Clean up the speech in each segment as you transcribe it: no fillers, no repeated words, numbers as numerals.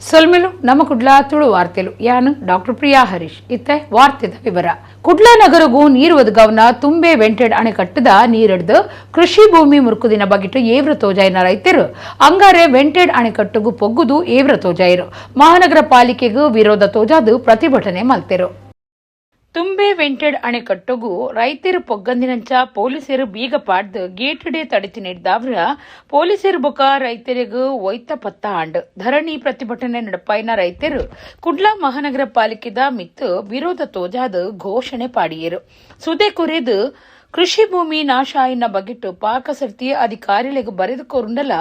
ಸೊಲ್ಮೆಲು. ನಮ್ಮ ಕುಡ್ಲ ತುಳು ವಾರ್ತೆಲು. ಯಾನು ಡಾಕ್ಟರ್ ಪ್ರಿಯಾ ಹರೀಶ್. ಇತ್ತೆ ವಾರ್ತೆದ ವಿವರ. ಕುಡ್ಲ ನಗರಗೂ ನೀರು ಒದಗವನ ತುಂಬೆ ವೆಂಟೆಡ್ ಅಣೆಕಟ್ಟದ ನೀರಿಡ್ದು ಕೃಷಿ ಭೂಮಿ ಮುರುಕುದಿನ ಬಗಿಟ್ಟು ಏವ್ರ ತೋಜಾಯಿನ ರೈತರು ಅಂಗಾರೆ ವೆಂಟೆಡ್ ಅಣೆಕಟ್ಟುಗು ಪೊಗ್ಗುದು ಏವ್ರ ತೋಜಾಯಿರು. ಮಹಾನಗರ ಪಾಲಿಕೆಗೂ ವಿರೋಧ ತೋಜಾದು ಪ್ರತಿಭಟನೆ ಮಲ್ತೆರು. ತುಂಬೆ ವೆಂಟೆಡ್ ಅಣೆಕಟ್ಟುಗು ರೈತರು ಪೊಗ್ಗಂದಿನಂಚ ಪೊಲೀಸರು ಬೀಗ ಪಾಡ್ದು ಗೇಟುಡೆ ತಡೆತಿ ನೀಡ್ದಾವ್ರ ಪೊಲೀಸರು ಬೊಕ ರೈತರಿಗೂ ಒಯ್ತ ಪತ್ತ ಆಂಡ್. ಧರಣಿ ಪ್ರತಿಭಟನೆ ನಡಪಾಯಿನ ರೈತರು ಕುಡ್ಲ ಮಹಾನಗರ ಪಾಲಿಕೆದ ಮಿತ್ತು ವಿರೋಧ ತೋಜಾದು ಘೋಷಣೆ ಪಾಡಿಯರು. ಸುದೆ ಕುರಿದು ಕೃಷಿ ಭೂಮಿ ನಾಶ ಆಯಿನ ಬಗೆಟ್ ಪಾಕಸರ್ತಿ ಅಧಿಕಾರಿಗಳಿಗೆ ಬರೆದು ಕೊರುಂಡಲ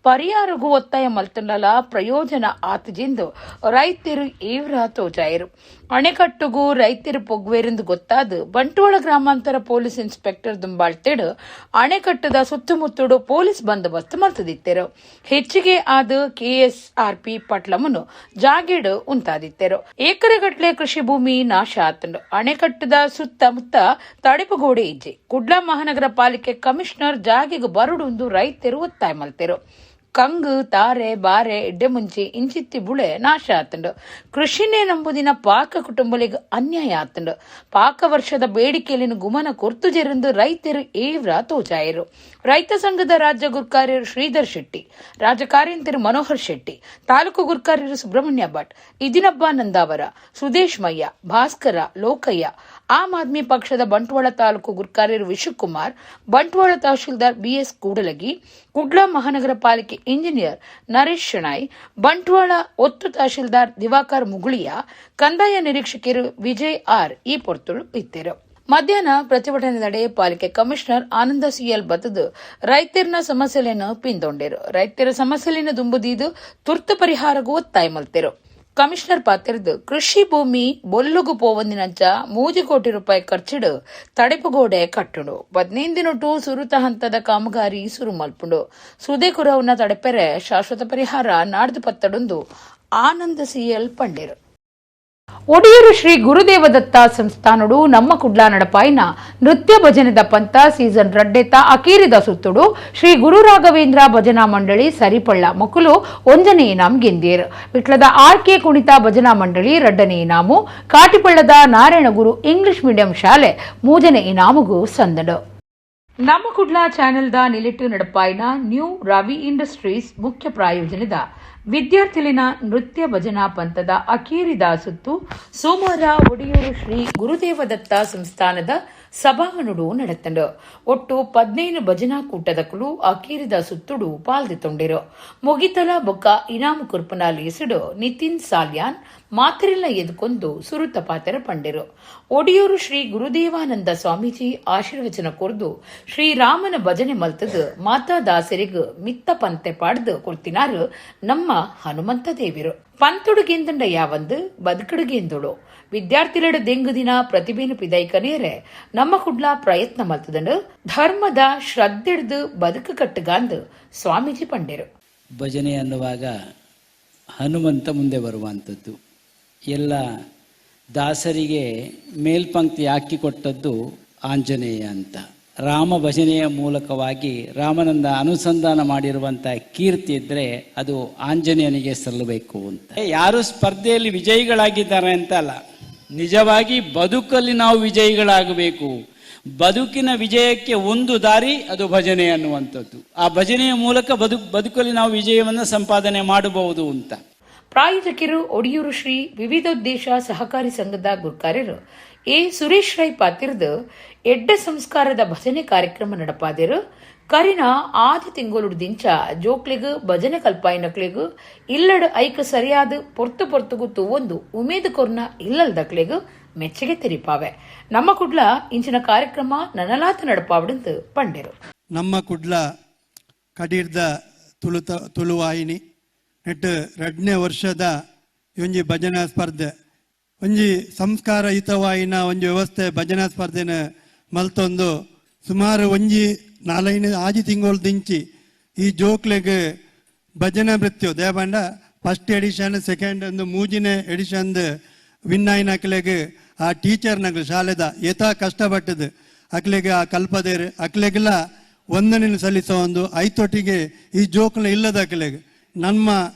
ಪರಿಹಾರಗೂ ಒತ್ತಾಯ ಮಲ್ತುಂಡಲ ಪ್ರಯೋಜನ ಆತಜಿಂದು ರೈತರು ಏವ್ರ ತೋಜಾಯರು. ಅಣೆಕಟ್ಟುಗೂ ರೈತರು ಪೊಗ್ವೇರೆಂದು ಗೊತ್ತಾದ ಬಂಟ್ವಾಳ ಗ್ರಾಮಾಂತರ ಪೊಲೀಸ್ ಇನ್ಸ್ಪೆಕ್ಟರ್ ದುಂಬಾಳ್ತೇಡು ಅಣೆಕಟ್ಟದ ಸುತ್ತಮುತ್ತಡು ಪೊಲೀಸ್ ಬಂದೋಬಸ್ತ್ ಮಲ್ತದಿತ್ತೆರು. ಹೆಚ್ಚಿಗೆ ಆದ ಕೆಎಸ್ಆರ್ಪಿ ಪಟ್ಲಮನು ಜಾಗೇಡು ಉಂತಾದಿತ್ತೆರು. ಏಕರೆಗಟ್ಲೆ ಕೃಷಿ ಭೂಮಿ ನಾಶ ಆತಂಡು. ಅಣೆಕಟ್ಟದ ಸುತ್ತಮುತ್ತ ತಡೆಪುಗೋಡೆ ಇಜ್ಜೆ. ಕುಡ್ಲ ಮಹಾನಗರ ಪಾಲಿಕೆ ಕಮಿಷನರ್ ಜಾಗೆಗೆ ಬರುಡುಂದು ರೈತರು ಒತ್ತಾಯ ಮಲ್ತೆರು. ಕಂಗು, ತಾರೆ, ಬಾರೆ, ಎಡ್ಡೆಮುಂಚಿ ಇಂಚಿತ್ತಿ ಬುಳೆ ನಾಶ ಆತಂಡು. ಕೃಷಿನೇ ನಂಬುದಿನ ಪಾಕ ಕುಟುಂಬಲಿಗೆ ಅನ್ಯಾಯ ಆತಂಡು. ಪಾಕ ವರ್ಷದ ಬೇಡಿಕೆಯಲ್ಲಿನ ಗುಮನ ಕೊರ್ತು ಜೆರಂದು ರೈತರು ಏವ್ರ ತೋಜಾಯರು. ರೈತ ಸಂಘದ ರಾಜ್ಯ ಗುರ್ಕಾರ್ಯರು ಶ್ರೀಧರ್ ಶೆಟ್ಟಿ, ರಾಜ್ಯ ಕಾರ್ಯಂತರು ಮನೋಹರ್ ಶೆಟ್ಟಿ, ತಾಲೂಕು ಗುರ್ಕಾರ್ಯರು ಸುಬ್ರಹ್ಮಣ್ಯ ಭಟ್, ಇದಿನಬ್ಬ ನಂದಾವರ, ಸುದೇಶ್ ಮಯ್ಯ, ಭಾಸ್ಕರ, ಲೋಕಯ್ಯ, ಆಮ್ ಆದ್ಮಿ ಪಕ್ಷದ ಬಂಟ್ವಾಳ ತಾಲೂಕು ಗುರ್ಕಾರ್ಯರು ವಿಶುಕುಮಾರ್, ಬಂಟ್ವಾಳ ತಹಶೀಲ್ದಾರ್ ಬಿಎಸ್ ಕೂಡಲಗಿ, ಕುಡ್ಲ ಮಹಾನಗರ ಪಾಲಿಕೆ ಇಂಜಿನಿಯರ್ ನರೇಶ್ ಶೆಣಾಯ್, ಬಂಟ್ವಾಳ ಒತ್ತು ತಹಶೀಲ್ದಾರ್ ದಿವಾಕರ್ ಮುಗುಳಿಯ, ಕಂದಾಯ ನಿರೀಕ್ಷಕರು ವಿಜಯ್ ಆರ್ ಈ ಪೊರ್ತುಳು ಇತ್ತೆರು. ಮಧ್ಯಾಹ್ನ ಪ್ರತಿಭಟನೆ ನಡೆ ಪಾಲಿಕೆ ಕಮಿಷನರ್ ಆನಂದ ಸಿಎಲ್ ಬತ್ತದು ರೈತರನ ಸಮಸ್ಯೆಯನ್ನು ಪಿಂದೊಂಡೇರು. ರೈತರ ಸಮಸ್ಯೆಯನ್ನು ದುಂಬುದೀದು ತುರ್ತು ಪರಿಹಾರಗೂ ಒತ್ತಾಯ ಮಲ್ತೆರು. ಕಮಿಷನರ್ ಪಾತೆರ್ದು ಕೃಷಿ ಭೂಮಿ ಬೊಲ್ಲುಗು ಪೋವಂದಿನಂಚ 3 ಕೋಟಿ ರೂಪಾಯಿ ಖರ್ಚಿಡು ತಡೆಪುಗೋಡೆ ಕಟ್ಟುಂಡು. 15 ದಿನಟು ಸುರುತ ಹಂತದ ಕಾಮಗಾರಿ ಸುರು ಮಲ್ಪುಂಡು. ಸುದೆ ಕುರವನ್ನ ತಡೆಪೆರೆ ಶಾಶ್ವತ ಪರಿಹಾರ ನಾಡ್ದು ಪತ್ತಡುಂದು ಆನಂದ ಸಿಎಲ್ ಪಂಡೇರು. ಒಡಿಯೂರು ಶ್ರೀ ಗುರುದೇವದತ್ತ ಸಂಸ್ಥಾನಡು ನಮ್ಮ ಕುಡ್ಲ ನಡಪಾಯಿನ ನೃತ್ಯ ಭಜನೆದ ಪಂತ ಸೀಸನ್ ರಡ್ಡೆತ ಅಕೀರಿದ ಸುತ್ತುಡು ಶ್ರೀ ಗುರು ರಾಘವೇಂದ್ರ ಭಜನಾ ಮಂಡಳಿ ಸರಿಪಳ್ಳ ಮೊಕುಲು ಒಂಜನೇ ಇನಾಮ್ ಗೆಂದಿಯರು. ವಿಟ್ಲದ ಆರ್ ಕೆ ಕುಣಿತ ಭಜನಾ ಮಂಡಳಿ ರಡ್ಡನೇ ಇನಾಮು, ಕಾಟಿಪಳ್ಳದ ನಾರಾಯಣಗುರು ಇಂಗ್ಲಿಷ್ ಮೀಡಿಯಂ ಶಾಲೆ ಮೂಜನೇ ಇನಾಮುಗು ಸಂದಡು. ನಮ್ಮ ಕುಡ್ಲ ಚಾನೆಲ್ದ ನಿಲಿಟ್ಟು ನಡಪಾಯಿನ ನ್ಯೂ ರವಿ ಇಂಡಸ್ಟ್ರೀಸ್ ಮುಖ್ಯ ಪ್ರಾಯೋಜನದ ವಿದ್ಯಾರ್ಥಿಲಿನ ನೃತ್ಯ ಭಜನಾ ಪಂಥದ ಅಕೀರಿದ ಸುತ್ತು ಸೋಮವಾರ ಒಡಿಯೂರು ಶ್ರೀ ಗುರುದೇವದತ್ತ ಸಂಸ್ಥಾನದ ಸಭಾಂಗಣುಡು ನಡೆತಂಡು. ಒಟ್ಟು 15 ಭಜನಾ ಕೂಟದಕುಲು ಅಕೀರಿದ ಸುತ್ತುಡು ಪಾಲ್ದಿತೊಂಡಿರು. ಮುಗಿತಲ ಬೊಕ್ಕ ಇನಾಮು ಕುರ್ಪುನ ಲೇಸುಡು ನಿತಿನ್ ಸಾಲ್ಯಾನ್ ಮಾತರೆಲ್ಲ ಎದುಕೊಂದು ಸುರುತ ಪಾತೆರ ಪಂಡಿರು. ಒಡಿಯೂರು ಶ್ರೀ ಗುರುದೇವಾನಂದ ಸ್ವಾಮೀಜಿ ಆಶೀರ್ವಚನ ಕೊರ್ದು ಶ್ರೀರಾಮನ ಭಜನೆ ಮಲ್ತದು ಮಾತಾ ದಾಸರಿಗ್ ಮಿತ್ತ ಪಂತೆ ಪಾಡ್ದು ಕೊಡ್ತಿನಾರು ನಮ್ಮ ಹನುಮಂತ ದೇವಿರು. ಪಂತುಡುಗೆಂದಂಡ ಯಾವಂದು ಬದುಕುಡುಗೆಂದುಳು. ವಿದ್ಯಾರ್ಥಿಲೆಡ ದೆಂಗು ದಿನ ಪ್ರತಿಭೆನು ಪಿದೈಕನೇರೆ ನಮ್ಮ ಕುಡ್ಲ ಪ್ರಯತ್ನ ಮಲ್ತದಂಡು. ಧರ್ಮದ ಶ್ರದ್ಧೆಡ್ದು ಬದುಕು ಕಟ್ಟುಗಾಂದು ಸ್ವಾಮೀಜಿ ಪಂಡೇರು. ಭಜನೆ ಅನ್ನುವಾಗ ಹನುಮಂತ ಮುಂದೆ ಬರುವಂಥದ್ದು. ಎಲ್ಲ ದಾಸರಿಗೆ ಮೇಲ್ಪಂಕ್ತಿ ಹಾಕಿಕೊಟ್ಟದ್ದು ಆಂಜನೇಯ ಅಂತ. ರಾಮ ಭಜನೆಯ ಮೂಲಕವಾಗಿ ರಾಮನಂದ ಅನುಸಂಧಾನ ಮಾಡಿರುವಂಥ ಕೀರ್ತಿ ಇದ್ದರೆ ಅದು ಆಂಜನೇಯನಿಗೆ ಸಲ್ಲಬೇಕು ಅಂತ. ಯಾರು ಸ್ಪರ್ಧೆಯಲ್ಲಿ ವಿಜಯಿಗಳಾಗಿದ್ದಾರೆ ಅಂತ ಅಲ್ಲ, ನಿಜವಾಗಿ ಬದುಕಲ್ಲಿ ನಾವು ವಿಜಯಿಗಳಾಗಬೇಕು. ಬದುಕಿನ ವಿಜಯಕ್ಕೆ ಒಂದು ದಾರಿ, ಅದು ಭಜನೆ ಅನ್ನುವಂಥದ್ದು. ಆ ಭಜನೆಯ ಮೂಲಕ ಬದುಕಲ್ಲಿ ನಾವು ವಿಜಯವನ್ನು ಸಂಪಾದನೆ ಮಾಡಬಹುದು ಅಂತ. ಪ್ರಾಯೋಜಕರು ಒಡಿಯೂರು ಶ್ರೀ ವಿವಿಧೋದ್ದೇಶ ಸಹಕಾರಿ ಸಂಘದ ಗುರ್ಕಾರ್ಯರು ಎ ಸುರೇಶ್ ರೈ ಪಾತಿರ್ದು ಎಡ್ಡ ಸಂಸ್ಕಾರದ ಭಜನೆ ಕಾರ್ಯಕ್ರಮ ನಡಪಾದಿರು. ಕರಿನ ಆದಿ ತಿಂಗೊಲುಡು ದಿಂಚ ಜೋಕ್ಲಿಗ್ ಭಜನೆ ಕಲ್ಪಾಯಿನಕ್ಲಿಗ್ ಇಲ್ಲಡ್ ಐಕ್ ಸರಿಯಾದ ಪೊರ್ತು ಪೊರ್ತುಗು ತೂವೊಂದು ಉಮೇದು ಕೊರ್ನ ಇಲ್ಲಲ್ದಕ್ಲಿಗ್ ಮೆಚ್ಚಗೆ ತೆರಿಪಾವೆ. ನಮ್ಮ ಕುಡ್ಲ ಇಂಚಿನ ಕಾರ್ಯಕ್ರಮ ನನಲಾತ ನಡಪಾವಡಂದು ಪಂಡೆರು. ನಮ್ಮ ಕುಡ್ಲ ಕಡೀರ್ದ ತುಳುತ ತುಳುವಾಹಿನಿ ನೆಟ್ ರಡ್ನೇ ವರ್ಷದ ಒಂಜಿ ಭಜನಾ ಸ್ಪರ್ಧೆ. ಒಂಜಿ ಸಂಸ್ಕಾರಯುತವಾಯಿನ ಒಂಜಿ ವ್ಯವಸ್ಥೆ ಭಜನಾ ಸ್ಪರ್ಧೆನ ಮಲ್ತೊಂದು ಸುಮಾರು ಒಂಜಿ ನಾಲೈನು ಆಜಿ ತಿಂಗಳು ದಿಂಚಿ ಈ ಜೋಕ್ಲೆಗ್ ಭಜನಾ ನೃತ್ಯ ದೇಬಂಡ ಫಸ್ಟ್ ಎಡಿಷನ್, ಸೆಕೆಂಡ್ ಒಂದು ಮೂಜಿನೇ ಎಡಿಷನ್ ವಿನ್ ಆಯಿನ ಅಕ್ಲೆಗ್ ಆ ಟೀಚರ್ ನಗ್ಲು ಶಾಲೆದ ಏತಾ ಕಷ್ಟಪಟ್ಟದು ಅಕ್ಲೆಗ್ ಆ ಕಲ್ಪದೇರು ಅಕ್ಲೆಗೆಲ್ಲ ವಂದನೆ ಸಲ್ಲಿಸೋ ಒಂದು. ಐತೊಟ್ಟಿಗೆ ಈ ಜೋಕ್ಲ ಇಲ್ಲದ ಅಕ್ಲೆಗ್ ನಮ್ಮ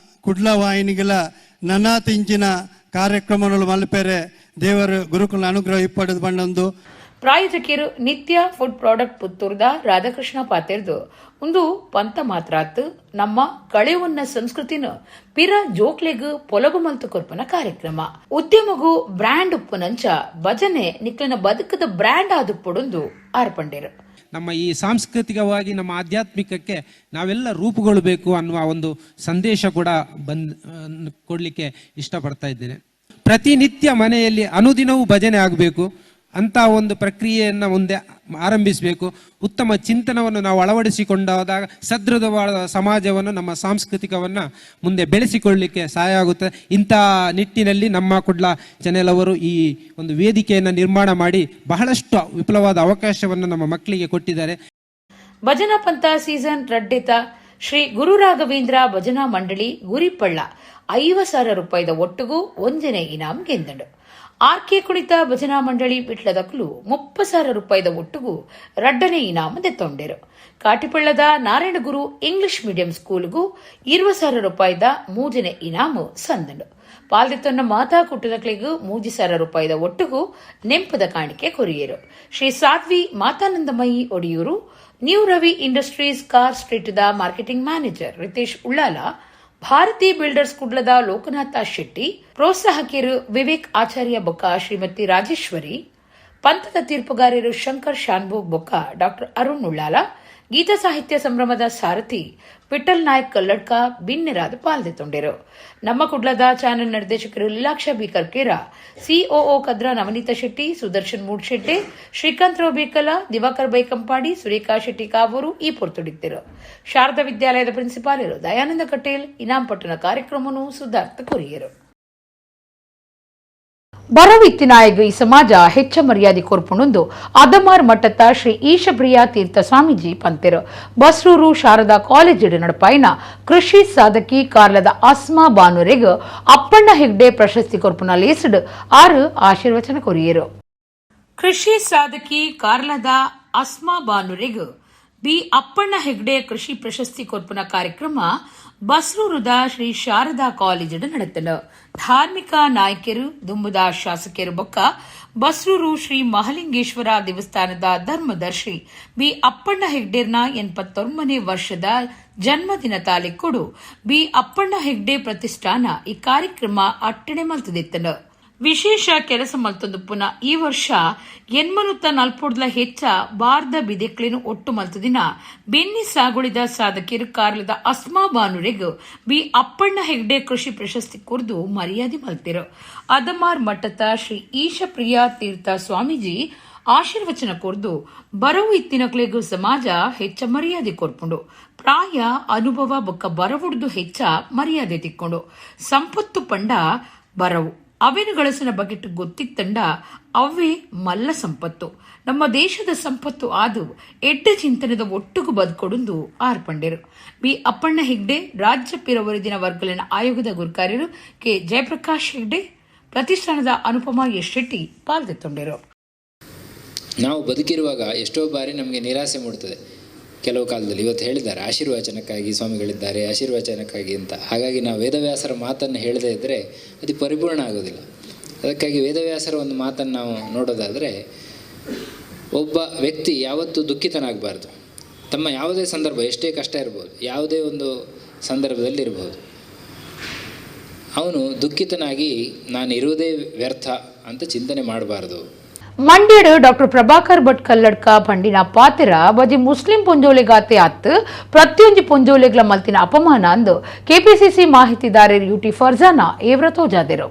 ಕುಡ್ಲ ವಾಹಿನಿಗೆಲ್ಲ ನನಾತ್ ಇಂಚಿನ ಕಾರ್ಯಕ್ರಮಗಳು ಮಲ್ಪೆರೆ ದೇವರು ಗುರುಕುಲ ಅನುಗ್ರಹ ಇಪ್ಪಡದು ಬಂಡೊಂದು. ಪ್ರಾಯೋಜಕರು ನಿತ್ಯ ಫುಡ್ ಪ್ರಾಡಕ್ಟ್ ಪುತ್ತೂರ್ದ ರಾಧಾಕೃಷ್ಣ ಪಾತೆರ್ದು ಒಂದು ಪಂತ ಮಾತ್ರಾತ್ ನಮ್ಮ ಕಳೆಯುವನ್ನ ಸಂಸ್ಕೃತಿನ ಪಿರ ಜೋಕ್ಲೆಗ್ ಪೊಲಬು ಮಲ್ತು ಕೊರ್ಪನ ಕಾರ್ಯಕ್ರಮ. ಉದ್ಯಮಗು ಬ್ರ್ಯಾಂಡ್ ಉಪ್ಪುನಂಚ ಭಜನೆ ನಿಕ್ಲಿನ ಬದುಕದ ಬ್ರ್ಯಾಂಡ್ ಆದುಪ್ಪುಡೊಂದು ಆರ್ಪಂಡೇರು. ನಮ್ಮ ಈ ಸಾಂಸ್ಕೃತಿಕವಾಗಿ ನಮ್ಮ ಆಧ್ಯಾತ್ಮಿಕಕ್ಕೆ ನಾವೆಲ್ಲ ರೂಪುಗೊಳ್ಳಬೇಕು ಅನ್ನುವ ಒಂದು ಸಂದೇಶ ಕೂಡ ಬಂದ್ ಕೊಡಲಿಕ್ಕೆ ಇಷ್ಟಪಡ್ತಾ ಇದ್ದೇನೆ. ಪ್ರತಿನಿತ್ಯ ಮನೆಯಲ್ಲಿ ಅನುದಿನವೂ ಭಜನೆ ಆಗಬೇಕು ಅಂತ ಒಂದು ಪ್ರಕ್ರಿಯೆಯನ್ನು ಮುಂದೆ ಆರಂಭಿಸಬೇಕು. ಉತ್ತಮ ಚಿಂತನವನ್ನು ನಾವು ಅಳವಡಿಸಿಕೊಂಡಾಗ ಸದೃಢವಾದ ಸಮಾಜವನ್ನು, ನಮ್ಮ ಸಾಂಸ್ಕೃತಿಕವನ್ನು ಮುಂದೆ ಬೆಳೆಸಿಕೊಳ್ಳಲಿಕ್ಕೆ ಸಹಾಯ ಆಗುತ್ತೆ. ಇಂಥ ನಿಟ್ಟಿನಲ್ಲಿ ನಮ್ಮ ಕುಡ್ಲ ಚಾನೆಲ್ ಅವರು ಈ ಒಂದು ವೇದಿಕೆಯನ್ನು ನಿರ್ಮಾಣ ಮಾಡಿ ಬಹಳಷ್ಟು ವಿಪುಲವಾದ ಅವಕಾಶವನ್ನು ನಮ್ಮ ಮಕ್ಕಳಿಗೆ ಕೊಟ್ಟಿದ್ದಾರೆ. ಭಜನಾ ಪಂಥ ಸೀಸನ್ ರಡ್ಡಿತ ಶ್ರೀ ಗುರು ರಾಘವೇಂದ್ರ ಭಜನಾ ಮಂಡಳಿ ಗುರಿಪಳ್ಳ 50,000 ರೂಪಾಯಿದ ಒಟ್ಟುಗೂ ಒಂಜನೆ ಇನಾಮ್ ಗೆಂದಂಡು. ಆರ್ ಕೆ ಕುಣಿತ ಭಜನಾ ಮಂಡಳಿ ವಿಟ್ಲದಕ್ಲು 30,000 ರೂಪಾಯಿದ ಒಟ್ಟುಗೂ ರಡ್ಡನೆ ಇನಾಮ ದೆತ್ತೊಂಡೆರು. ಕಾಟಿಪಳ್ಳದ ನಾರಾಯಣಗುರು ಇಂಗ್ಲಿಷ್ ಮೀಡಿಯಂ ಸ್ಕೂಲ್ಗೂ 20,000 ರೂಪಾಯಿದ ಮೂಜನೆ ಇನಾಮು ಸಂದಂಡು. ಪಾಲ್ದೆತ್ತೊನ್ನ ಮಾತಾ ಕುಟ್ಟದಕ್ಲಿಗೂ 3,000 ರೂಪಾಯಿದ ಒಟ್ಟುಗೂ ನೆಂಪದ ಕಾಣಿಕೆ ಕೊರಿಯರು. Shri Sadhvi Mathanandamayi Odiyur, new Ravi industries car ಸ್ಟ್ರೀಟ್ದ marketing manager Ritesh Ullal, Bharati builders ಕುಡ್ಲದ ಲೋಕನಾಥ ಶೆಟ್ಟಿ, ಪ್ರೋತ್ಸಾಹಕಿಯರು ವಿವೇಕ್ ಆಚಾರ್ಯ ಬೊಕ್ಕ ಶ್ರೀಮತಿ ರಾಜೇಶ್ವರಿ, ಪಂಥದ ತೀರ್ಪುಗಾರರು ಶಂಕರ್ ಶಾನ್ಭೋಗ್ ಬೊಕ್ಕ ಡಾಕ್ಟರ್ ಅರುಣ್ ಉಳ್ಳಾಲ, ಗೀತ ಸಾಹಿತ್ಯ ಸಂಭ್ರಮದ ಸಾರಥಿ ವಿಠಲ್ ನಾಯ್ಕ್ ಕಲ್ಲಡ್ಕ ಬಿನ್ನೆರಾದ ಪಾಲ್ದೆತ್ತೊಂಡೆರು. ನಮ್ಮ ಕುಡ್ಲದ ಚಾನೆಲ್ ನಿರ್ದೇಶಕರು ಲೀಲಾಕ್ಷ ಬಿ ಕರ್ಕೇರ, ಸಿಒಒ ಕದ್ರ ನವನೀತ ಶೆಟ್ಟಿ, ಸುದರ್ಶನ್ ಮೂಡ್ಶೆಟ್ಟಿ, ಶ್ರೀಕಾಂತ್ ರಾವ್ ಬೇಕಲ, ದಿವಾಕರ್ ಬೈಕಂಪಾಡಿ, ಸುರೇಖಾ ಶೆಟ್ಟಿ ಕಾವೂರು ಈ ಪೊರ್ತುಡಿದ್ದರು. ಶಾರದಾ ವಿದ್ಯಾಲಯದ ಪ್ರಿನ್ಸಿಪಾಲರು ದಯಾನಂದ ಕಟೇಲ್ ಇನಾಂ ಪಟ್ಟಣ ಕಾರ್ಯಕ್ರಮವನ್ನು ಸುಧಾರ್ಥ ಕೊರಿಯರು. ಬರವಿತ್ತಿನಾಯಗ ಈ ಸಮಾಜ ಹೆಚ್ಚ ಮರ್ಯಾದೆ ಕೊರ್ಪುಣೊಂದು ಅದಮಾರ್ ಮಠದ ಶ್ರೀ ಈಶಪ್ರಿಯ ತೀರ್ಥ ಸ್ವಾಮೀಜಿ ಪಂತೆರು. ಬಸ್ರೂರು ಶಾರದಾ ಕಾಲೇಜ್ ನಡಪಾಯಿನ ಕೃಷಿ ಸಾಧಕಿ ಕಾರ್ಲದ ಅಸ್ಮಾ ಬಾನುರೆಗ್ ಅಪ್ಪಣ್ಣ ಹೆಗ್ಡೆ ಪ್ರಶಸ್ತಿ ಕೊರ್ಪುನ ಲೇಸ್ಡ್ ಆರು ಆಶೀರ್ವಚನ ಕೊರಿಯರು. ಕೃಷಿ ಸಾಧಕಿ ಕಾರ್ಲದ ಅಸ್ಮಾ ಬಾನುರೆಗ್ ಬಿ ಅಪ್ಪಣ್ಣ ಹೆಗ್ಡೆ ಕೃಷಿ ಪ್ರಶಸ್ತಿ ಕೊರ್ಪುನ ಕಾರ್ಯಕ್ರಮ ಬಸ್ರೂರುದ ಶ್ರೀ ಶಾರದಾ ಕಾಲೇಜ್ ನಡೆತನು. ಧಾರ್ಮಿಕ ನಾಯಕರು, ದುಂಬುದ ಶಾಸಕರು ಬೊಕ್ಕ ಬಸ್ರೂರು ಶ್ರೀ ಮಹಲಿಂಗೇಶ್ವರ ದೇವಸ್ಥಾನದ ಧರ್ಮದರ್ಶಿ ಬಿ ಅಪ್ಪಣ್ಣ ಹೆಗ್ಡೇರ್ನ 89ನೇ ವರ್ಷದ ಜನ್ಮದಿನ ತಾಲಿಕ್ಕುಡು ಬಿ ಅಪ್ಪಣ್ಣ ಹೆಗ್ಡೆ ಪ್ರತಿಷ್ಠಾನ ಈ ಕಾರ್ಯಕ್ರಮ ಅಟ್ಟಣೆ ಮಲ್ತದಿತ್ತನು. ವಿಶೇಷ ಕೆಲಸ ಮಲ್ತೊಂದು ಪುನಃ ಈ ವರ್ಷ ಎನ್ಮನುತ್ತ ನಲ್ಪೊಡ್ಲ ಹೆಚ್ಚ ಬಾರ್ದ ಬಿದೆಕ್ಲಿನ ಒಟ್ಟು ಮಲ್ತದಿನ ಬೆನ್ನಿ ಸಾಗುಳಿದ ಸಾಧಕಿಯರು ಕಾರ್ಲದ ಅಸ್ಮಾ ಬಾನುರೆಗ್ ಬಿ ಅಪ್ಪಣ್ಣ ಹೆಗ್ಡೆ ಕೃಷಿ ಪ್ರಶಸ್ತಿ ಕುರಿದು ಮರ್ಯಾದೆ ಮಲ್ತಿರು. ಅದಮಾರ್ ಮಠದ ಶ್ರೀ ಈಶಪ್ರಿಯ ತೀರ್ಥ ಸ್ವಾಮೀಜಿ ಆಶೀರ್ವಚನ ಕೊರ್ದು ಬರವು ಇತ್ತಿನಕ್ಲೆಗು ಸಮಾಜ ಹೆಚ್ಚ ಮರ್ಯಾದೆ ಕೊರ್ಪುಂಡು. ಪ್ರಾಯ, ಅನುಭವ ಬೊಕ್ಕ ಬರವುಡ್ದು ಹೆಚ್ಚ ಮರ್ಯಾದೆ ತಿಕ್ಕೊಂಡು. ಸಂಪತ್ತು ಪಂಡ ಬರವು. ಅವೆನು ಗಳಸಿನ ಬಗೆಟ್ ಗೊತ್ತಿತ್ತಂಡ ಅವೇ ಮಲ್ಲ ಸಂಪತ್ತು. ನಮ್ಮ ದೇಶದ ಸಂಪತ್ತು ಆದು ಎಡ್ಡ ಚಿಂತನೆದ ಒಟ್ಟುಗು ಬದುಕೊಡುಂದು ಆರ್ಪಂಡೆರು. ಬಿ ಅಪ್ಪಣ್ಣ ಹೆಗ್ಡೆ ರಾಜ್ಯ ಪಿರವರಿದಿನ ವರ್ಗಲಿನ ಆಯೋಗದ ಗುರುಕಾರ್ಯರು ಕೆ ಜಯಪ್ರಕಾಶ್ ಹೆಗ್ಡೆ, ಪ್ರತಿಷ್ಠಾನದ ಅನುಪಮಾ ಎಸ್ ಶೆಟ್ಟಿ ಪಾಲ್ದೆತ್ತೊಂಡೆರು. ನಾವು ಬದುಕಿರುವಾಗ ಎಷ್ಟೋ ಬಾರಿ ನಮಗೆ ನಿರಾಸೆ ಮೂಡ್ತದೆ ಕೆಲವು ಕಾಲದಲ್ಲಿ. ಇವತ್ತು ಹೇಳಿದ್ದಾರೆ ಆಶೀರ್ವಚನಕ್ಕಾಗಿ ಸ್ವಾಮಿಗಳಿದ್ದಾರೆ, ಆಶೀರ್ವಚನಕ್ಕಾಗಿ ಅಂತ. ಹಾಗಾಗಿ ನಾವು ವೇದವ್ಯಾಸರ ಮಾತನ್ನು ಹೇಳದೇ ಇದ್ದರೆ ಅದು ಪರಿಪೂರ್ಣ ಆಗೋದಿಲ್ಲ. ಅದಕ್ಕಾಗಿ ವೇದವ್ಯಾಸರ ಒಂದು ಮಾತನ್ನು ನಾವು ನೋಡೋದಾದರೆ, ಒಬ್ಬ ವ್ಯಕ್ತಿ ಯಾವತ್ತೂ ದುಃಖಿತನಾಗಬಾರ್ದು. ತಮ್ಮ ಯಾವುದೇ ಸಂದರ್ಭ, ಎಷ್ಟೇ ಕಷ್ಟ ಇರ್ಬೋದು, ಯಾವುದೇ ಒಂದು ಸಂದರ್ಭದಲ್ಲಿ ಇರ್ಬೋದು, ಅವನು ದುಃಖಿತನಾಗಿ ನಾನು ಇರುವುದೇ ವ್ಯರ್ಥ ಅಂತ ಚಿಂತನೆ ಮಾಡಬಾರ್ದು. ಮಂಡ್ಯಡ್ ಡಾಕ್ಟರ್ ಪ್ರಭಾಕರ್ ಭಟ್ ಕಲ್ಲಡ್ಕ ಪಂಡಿನ ಪಾತೆರ ಬಜಿ ಮುಸ್ಲಿಂ ಪೊಂಜೋಲೆಗಾತೆ ಆತ್ ಪ್ರತಿಯೊಂಜಿ ಪೊಂಜೋಲೆಗ್ಲ ಮಲ್ತಿನ ಅಪಮಾನ ಅಂದು ಕೆಪಿಸಿಸಿ ಮಾಹಿತಿದಾರರು ಯುಟಿ ಫರ್ಜಾನಾ ಏವ್ರ ತೋಜಾದೆರು.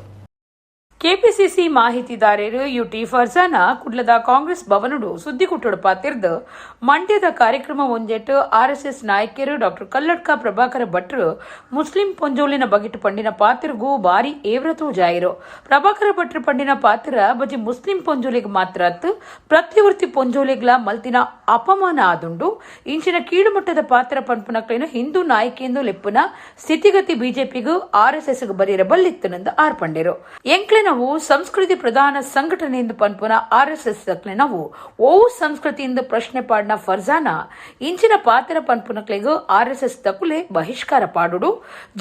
ಕೆಪಿಸಿಸಿ ಮಾಹಿತಿದಾರರು ಯುಟಿ ಫರ್ಜಾನಾ ಕುಡ್ಲದ ಕಾಂಗ್ರೆಸ್ ಭವನುಡು ಸುದ್ದಿ ಕುಟ್ಟುಡು ಪಾತಿರ್ದು ಮಂಡ್ಯದ ಕಾರ್ಯಕ್ರಮ ಒಂಜೆಟ್ ಆರ್ಎಸ್ಎಸ್ ನಾಯಕರು ಡಾಕ್ಟರ್ ಕಲ್ಲಡ್ಕ ಪ್ರಭಾಕರ ಭಟ್ರು ಮುಸ್ಲಿಂ ಪೊಂಜೋಲಿನ ಬಗೆಟ್ ಪಂಡಿನ ಪಾತಿರ್ಗೂ ಬಾರಿ ಏವ್ರ ತೋಜಾಯಿರು. ಪ್ರಭಾಕರ ಭಟ್ರು ಪಂಡಿನ ಪಾತ್ರ ಬಜಿ ಮುಸ್ಲಿಂ ಪೊಂಜೋಲಿಗೆ ಮಾತ್ರ ಅತ್ತು ಪ್ರತಿವೃತ್ತಿ ಪೊಂಜೋಲಿಗ್ಲ ಮಲ್ತಿನ ಅಪಮಾನ ಆದುಂಡು. ಇಂಚಿನ ಕೀಳುಮಟ್ಟದ ಪಾತ್ರ ಪನ್ಪುನಕ್ಲೇನು ಹಿಂದೂ ನಾಯಕಿಯೆಂದು ಲೆಪ್ಪುನ ಸ್ಥಿತಿಗತಿ ಬಿಜೆಪಿಗೂ ಆರ್ಎಸ್ಎಸ್ ಬರೀರ ಬಲ್ಲಿತ್ತನೆಂದು ಆರ್ಪಂಡೆರು. ಎಂಕ್ಲೆನ ಅಕ್ಲೆನವು ಸಂಸ್ಕೃತಿ ಪ್ರಧಾನ ಸಂಘಟನೆಯಿಂದ ಪನ್ಪುನ ಆರ್ಎಸ್ಎಸ್ ಅಕ್ಲೆನವು ಓವು ಸಂಸ್ಕೃತಿಯಿಂದ ಪ್ರಶ್ನೆ ಪಾಡಿನ ಫರ್ಜಾನ ಇಂಚಿನ ಪಾತ್ರ ಪನ್ಪುನಕ್ಲೆಗ್ ಆರ್ಎಸ್ಎಸ್ ತಕುಲೆ ಬಹಿಷ್ಕಾರ ಪಾಡುಡು,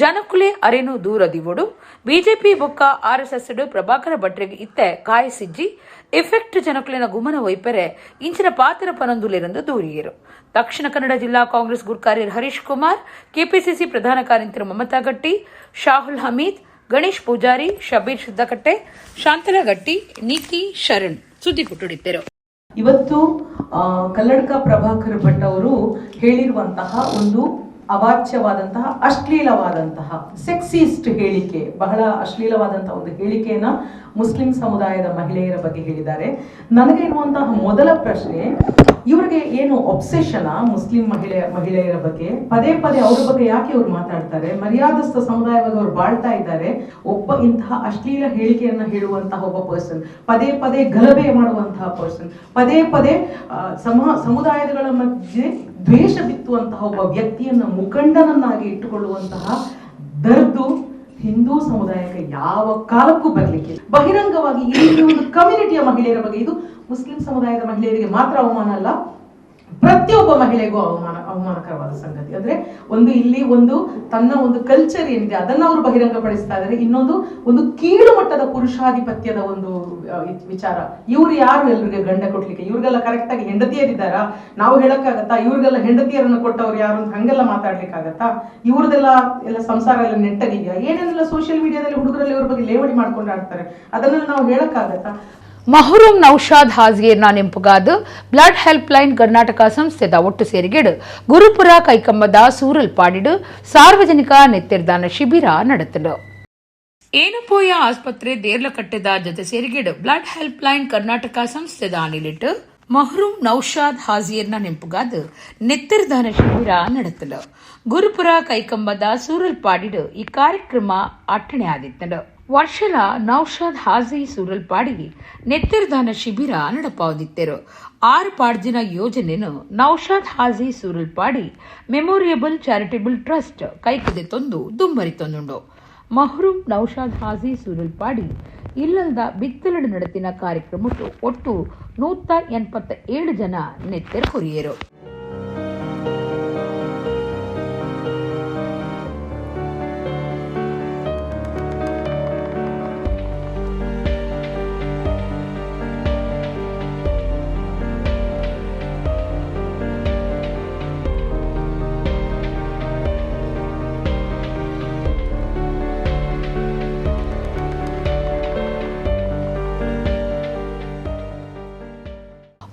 ಜನಕುಲೆ ಅರೆನು ದೂರ ದಿವೊಡು. ಬಿಜೆಪಿ ಬೊಕ್ಕ ಆರ್ಎಸ್ಎಸ್ ಪ್ರಭಾಕರ ಭಟ್ರೆಗ್ ಇತ್ತೆ ಕಾಯಸಿಜ್ಜಿ ಎಫೆಕ್ಟ್ ಜನಕುಲೆನ ಗುಮನ ಒಯ್ಪೆರೆ ಇಂಚಿನ ಪಾತ್ರ ಪನೊಂದುಲೆರಂದು ದೂರಿಯರು. ದಕ್ಷಿಣ ಕನ್ನಡ ಜಿಲ್ಲಾ ಕಾಂಗ್ರೆಸ್ ಗುರ್ಕಾರ್ಯರ್ ಹರೀಶ್ ಕುಮಾರ್, ಕೆಪಿಸಿಸಿ ಪ್ರಧಾನ ಕಾರ್ಯಂತರು ಮಮತಾ ಗಟ್ಟಿ, ಶಾಹುಲ್ ಹಮೀದ್, ಗಣೇಶ್ ಪೂಜಾರಿ, ಶಬೀರ್ ಸಿದ್ದಕಟ್ಟೆ, ಶಾಂತಲಾ ಗಟ್ಟಿ, ನೀತಿ ಶರಣ್ ಸುದ್ದಿ ಕೊಟ್ಟುಡಿದ್ದರು. ಇವತ್ತು ಕಲ್ಲಡ್ಕ ಪ್ರಭಾಕರ್ ಭಟ್ ಅವರು ಹೇಳಿರುವಂತಹ ಒಂದು ಅವಾಚ್ಯವಾದಂತಹ, ಅಶ್ಲೀಲವಾದಂತಹ, ಸೆಕ್ಸಿಸ್ಟ್ ಹೇಳಿಕೆ, ಬಹಳ ಅಶ್ಲೀಲವಾದಂತಹ ಒಂದು ಹೇಳಿಕೆಯನ್ನ ಮುಸ್ಲಿಂ ಸಮುದಾಯದ ಮಹಿಳೆಯರ ಬಗ್ಗೆ ಹೇಳಿದ್ದಾರೆ. ನನಗೆ ಇರುವಂತಹ ಮೊದಲ ಪ್ರಶ್ನೆ, ಇವರಿಗೆ ಏನು ಒಬ್ಸೆಷನ್ ಮುಸ್ಲಿಂ ಮಹಿಳೆಯರ ಬಗ್ಗೆ? ಪದೇ ಪದೇ ಅವ್ರ ಬಗ್ಗೆ ಯಾಕೆ ಇವ್ರು ಮಾತಾಡ್ತಾರೆ? ಮರ್ಯಾದಸ್ಥ ಸಮುದಾಯವಾಗಿ ಅವ್ರು ಬಾಳ್ತಾ ಇದ್ದಾರೆ. ಒಬ್ಬ ಇಂತಹ ಅಶ್ಲೀಲ ಹೇಳಿಕೆಯನ್ನ ಹೇಳುವಂತಹ ಒಬ್ಬ ಪರ್ಸನ್, ಪದೇ ಪದೇ ಗಲಭೆ ಮಾಡುವಂತಹ ಪರ್ಸನ್, ಪದೇ ಪದೇ ಸಮುದಾಯಗಳ ಮಧ್ಯೆ ದ್ವೇಷ ಬಿತ್ತುವಂತಹ ಒಬ್ಬ ವ್ಯಕ್ತಿಯನ್ನ ಮುಖಂಡನನ್ನಾಗಿ ಇಟ್ಟುಕೊಳ್ಳುವಂತಹ ದರ್ದು ಹಿಂದೂ ಸಮುದಾಯಕ್ಕೆ ಯಾವ ಕಾಲಕ್ಕೂ ಬರ್ಲಿಕ್ಕೆ. ಬಹಿರಂಗವಾಗಿ ಈ ಒಂದು ಕಮ್ಯುನಿಟಿಯ ಮಹಿಳೆಯರ ಬಗ್ಗೆ, ಇದು ಮುಸ್ಲಿಂ ಸಮುದಾಯದ ಮಹಿಳೆಯರಿಗೆ ಮಾತ್ರ ಅವಮಾನ ಅಲ್ಲ, ಪ್ರತಿಯೊಬ್ಬ ಮಹಿಳೆಗೂ ಅವಮಾನಕರವಾದ ಸಂಗತಿ. ಅಂದ್ರೆ ಒಂದು ಇಲ್ಲಿ ಒಂದು ತನ್ನ ಒಂದು ಕಲ್ಚರ್ ಏನಿದೆ ಅದನ್ನ ಅವರು ಬಹಿರಂಗಪಡಿಸ್ತಾ ಇದ್ದಾರೆ. ಇನ್ನೊಂದು ಒಂದು ಕೀಳು ಮಟ್ಟದ ಪುರುಷಾಧಿಪತ್ಯದ ಒಂದು ವಿಚಾರ. ಇವ್ರು ಯಾರು ಎಲ್ರಿಗೆ ಗಂಡ ಕೊಡ್ಲಿಕ್ಕೆ? ಇವ್ರಿಗೆಲ್ಲ ಕರೆಕ್ಟ್ ಆಗಿ ಹೆಂಡತಿಯರಿದ್ದಾರಾ? ನಾವು ಹೇಳಕ್ಕಾಗತ್ತಾ ಇವ್ರಿಗೆಲ್ಲ ಹೆಂಡತಿಯರನ್ನು ಕೊಟ್ಟವ್ರು ಯಾರು ಅಂತ? ಹಂಗೆಲ್ಲ ಮಾತಾಡ್ಲಿಕ್ಕಾಗತ್ತಾ? ಇವ್ರದೆಲ್ಲ ಎಲ್ಲ ಸಂಸಾರ ಎಲ್ಲ ನೆಟ್ಟಗಿದ್ಯಾ? ಏನೇನೆಲ್ಲ ಸೋಷಿಯಲ್ ಮೀಡಿಯಾದಲ್ಲಿ ಹುಡುಗರಲ್ಲಿ ಇವ್ರ ಬಗ್ಗೆ ಲೇವಡಿ ಮಾಡ್ಕೊಂಡು ಆಡ್ತಾರೆ, ಅದನ್ನೆಲ್ಲ ನಾವು ಹೇಳಕ್ಕಾಗತ್ತಾ? ಮಹರೂಂ ನೌಶಾದ್ ಹಾಜಿಯರ್ನ ನೆಂಪುಗಾದ ಬ್ಲಡ್ ಹೆಲ್ಪ್ ಲೈನ್ ಕರ್ನಾಟಕ ಸಂಸ್ಥೆದ ಒಟ್ಟು ಸೇರಿಗೆಡು ಗುರುಪುರ ಕೈಕಂಬದ ಸೂರಲ್ಪಾಡಿಡು ಸಾರ್ವಜನಿಕ ನೆತ್ತಿರ್ದಾನ ಶಿಬಿರ ನಡೆತಲು. ಏನಪೋಯ ಆಸ್ಪತ್ರೆ ದೇರ್ಲಕಟ್ಟೆದ ಜೊತೆ ಸೇರಿಗೆಡು ಬ್ಲಡ್ ಹೆಲ್ಪ್ ಲೈನ್ ಕರ್ನಾಟಕ ಸಂಸ್ಥೆದ ಅನಿಲಿಟ್ಟು ಮಹರೂಂ ನೌಶಾದ್ ಹಾಜಿಯರ್ನ ನೆಂಪುಗಾದ ನೆತ್ತಿರ್ದಾನ ಶಿಬಿರ ನಡೆತಲು. ಗುರುಪುರ ಕೈಕಂಬದ ಸೂರಲ್ಪಾಡಿಡು ಈ ಕಾರ್ಯಕ್ರಮ ಅಟ್ಟಣೆ ಆದಿತ್ತನು. ವರ್ಷಲ ನೌಶಾದ್ ಹಾಜಿ ಸೂರಲ್ಪಾಡಿ ನೆತ್ತಿರ್ದಾನ ಶಿಬಿರ ನಡಪಾವದಿತ್ತೆರು. 6 ಪಾಡ್ಜಿನ ಯೋಜನೆಯನ್ನು ನೌಶಾದ್ ಹಾಜಿ ಸೂರಲ್ಪಾಡಿ ಮೆಮೋರಿಯಬಲ್ ಚಾರಿಟಬಲ್ ಟ್ರಸ್ಟ್ ಕೈಕದೆ ತಂದು ದುಂಬರಿ ತಂದುಂಡು. ಮಹ್ರೂಂ ನೌಶಾದ್ ಹಾಜಿ ಸೂರಲ್ಪಾಡಿ ಇಲ್ಲಲ್ದ ಬಿತ್ತಲಡು ನಡೆತಿನ ಕಾರ್ಯಕ್ರಮಟ್ಟು ಒಟ್ಟು 187 ಜನ ನೆತ್ತೆರ್ ಕೊರಿಯರು.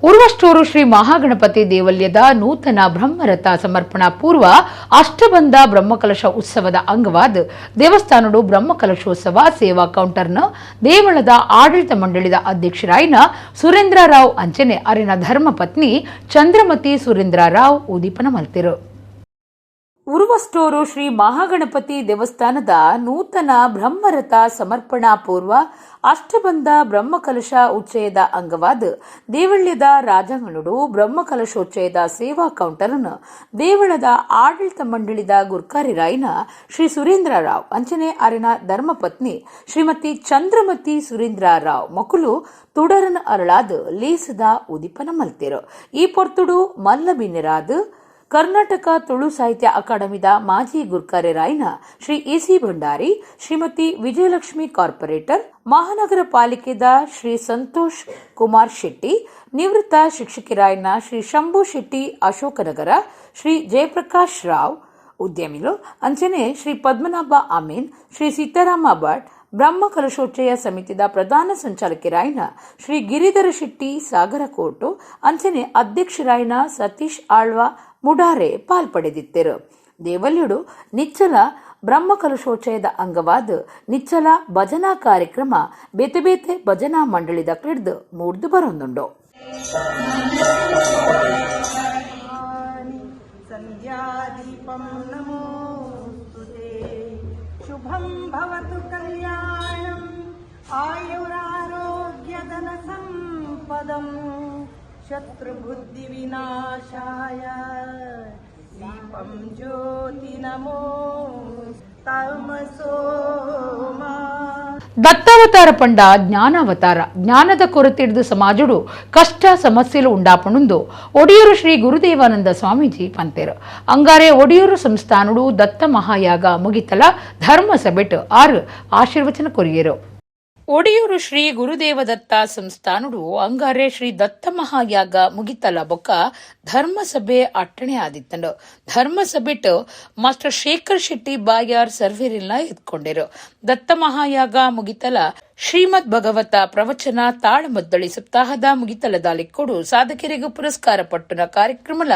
ಉರ್ವಷ್ಟೂರು ಶ್ರೀ ಮಹಾಗಣಪತಿ ದೇವಲ್ಯದ ನೂತನ ಬ್ರಹ್ಮರಥ ಸಮರ್ಪಣಾ ಪೂರ್ವ ಅಷ್ಟಬಂಧ ಬ್ರಹ್ಮಕಲಶ ಉತ್ಸವದ ಅಂಗವಾದ ದೇವಸ್ಥಾನಡು ಬ್ರಹ್ಮಕಲಶೋತ್ಸವ ಸೇವಾ ಕೌಂಟರ್ನ ದೇವಳದ ಆಡಳಿತ ಮಂಡಳಿದ ಅಧ್ಯಕ್ಷರಾಯಿನ ಸುರೇಂದ್ರ ರಾವ್ ಅಂಚನೆ ಅರಿನ ಧರ್ಮಪತ್ನಿ ಚಂದ್ರಮತಿ ಸುರೇಂದ್ರ ರಾವ್ ಉದೀಪನ ಮಲ್ತಿರು. ಉರ್ವಷ್ಟೂರು ಶ್ರೀ ಮಹಾಗಣಪತಿ ದೇವಸ್ಥಾನದ ನೂತನ ಬ್ರಹ್ಮರಥ ಸಮರ್ಪಣಾ ಪೂರ್ವ ಅಷ್ಟಬಂಧ ಬ್ರಹ್ಮಕಲಶ ಉಚ್ಚಯದ ಅಂಗವಾದ ದೇವಳ್ಯದ ರಾಜಾಂಗಣಡು ಬ್ರಹ್ಮಕಲಶೋಚ್ಚಯದ ಸೇವಾ ಕೌಂಟರ್ನ ದೇವಳದ ಆಡಳಿತ ಮಂಡಳಿದ ಗುರ್ಕಾರಿ ರಾಯ್ನ ಶ್ರೀ ಸುರೇಂದ್ರ ರಾವ್ ಅಂಚನೆ ಅರಿನ ಧರ್ಮಪತ್ನಿ ಶ್ರೀಮತಿ ಚಂದ್ರಮತಿ ಸುರೇಂದ್ರ ರಾವ್ ಮಕುಲು ತುಡರನ್ ಅರಳಾದ ಲೇಸದ ಉದಿಪನ ಮಲ್ತಿರು. ಈ ಪೊರ್ತುಡು ಮಲ್ಲಬಿನ್ನಿರಾದ ಕರ್ನಾಟಕ ತುಳು ಸಾಹಿತ್ಯ ಅಕಾಡೆಮಿದ ಮಾಜಿ ಗುರ್ಕಾರೆ ರಾಯ್ನ ಶ್ರೀ ಎಸಿ ಭಂಡಾರಿ, ಶ್ರೀಮತಿ ವಿಜಯಲಕ್ಷ್ಮಿ ಕಾರ್ಪೊರೇಟರ್, ಮಹಾನಗರ ಪಾಲಿಕೆದ ಶ್ರೀ ಸಂತೋಷ್ ಕುಮಾರ್ ಶೆಟ್ಟಿ, ನಿವೃತ್ತ ಶಿಕ್ಷಕಿರಾಯ್ನ ಶ್ರೀ ಶಂಭು ಶೆಟ್ಟಿ ಅಶೋಕನಗರ, ಶ್ರೀ ಜಯಪ್ರಕಾಶ್ ರಾವ್ ಉದ್ಯಮಿಲು ಅಂಚನೆ ಶ್ರೀ ಪದ್ಮನಾಭ ಅಮೀನ್, ಶ್ರೀ ಸೀತಾರಾಮ ಭಟ್, ಬ್ರಹ್ಮ ಕಲಶೋಚ್ಚಯ ಸಮಿತಿದ ಪ್ರಧಾನ ಸಂಚಾಲಕಿರಾಯ್ನ ಶ್ರೀ ಗಿರಿಧರ ಶೆಟ್ಟಿ ಸಾಗರಕೋಟು ಅಂಚನೆ ಅಧ್ಯಕ್ಷರಾಯ್ನ ಸತೀಶ್ ಆಳ್ವ ಮುಡಾರೆ ಪಾಲ್ಪಡೆದಿತ್ತೆರು. ದೇವಲ್ಯುಡು ನಿಚ್ಚಲ ಬ್ರಹ್ಮಕಲಶೋಚ್ಚಯದ ಅಂಗವಾದ ನಿಚ್ಚಲ ಭಜನಾ ಕಾರ್ಯಕ್ರಮ ಬೇತೆ ಬೇತೆ ಭಜನಾ ಮಂಡಳಿದ ಕ್ರಿಡ್ದು ಮೂಡ್ದು ಬರೊಂದುಂಡು. ಸಂಧ್ಯಾದೀಪಂ ನಮೋಸ್ತುತೆ ಶುಭಂ ಭವತು ಕಲ್ಯಾಣಂ ಆಯುರಾರೋಗ್ಯಧನ ಸಂಪದಂ ಶತ್ರುಬುದ್ಧಿ ವಿನಾಶಾಯ ದೀಪಂ ಜ್ಯೋತಿ ನಮೋ ತಮಸೋ ಮಾ. ದತ್ತಾವತಾರ ಪಂಡ ಜ್ಞಾನಾವತಾರ. ಜ್ಞಾನದ ಕೊರತೆ ಸಮಾಜಡು ಕಷ್ಟ ಸಮಸ್ಯೆಲು ಉಂಡಾಪಣುಂದು ಒಡಿಯೂರು ಶ್ರೀ ಗುರುದೇವಾನಂದ ಸ್ವಾಮೀಜಿ ಪಂತೇರು. ಅಂಗಾರೆ ಒಡಿಯೂರು ಸಂಸ್ಥಾನುಡು ದತ್ತ ಮಹಾಯಾಗ ಮುಗಿತಲ ಧರ್ಮ ಸಭೆಟ್ 6 ಆಶೀರ್ವಚನ ಕೊರಿಯರು. ಒಡಿಯೂರು ಶ್ರೀ ಗುರುದೇವ ದತ್ತ ಸಂಸ್ಥಾನುಡು ಅಂಗಾರೆ ಶ್ರೀ ದತ್ತ ಮಹಾಯಾಗ ಮುಗಿತಲ ಬೊಕ್ಕ ಧರ್ಮಸಭೆ ಅಟ್ಟಣೆ ಆದಿತ್ತಂಡು. ಧರ್ಮಸಭೆಟ್ ಮಾಸ್ಟರ್ ಶೇಖರ್ ಶೆಟ್ಟಿ ಬಾಯಾರ್ ಸರ್ವೇರಿಲ್ಲ ಎತ್ಕೊಂಡಿರು. ದತ್ತ ಮಹಾಯಾಗ ಮುಗಿತಲ ಶ್ರೀಮದ್ ಭಗವತ ಪ್ರವಚನ ತಾಳಮದ್ದಳಿ ಸಪ್ತಾಹದ ಮುಗಿತಲದ ಲೆಕ್ಕೊಡು ಸಾಧಕರಿಗೂ ಪುರಸ್ಕಾರ ಪಟ್ಟುನ ಕಾರ್ಯಕ್ರಮಲ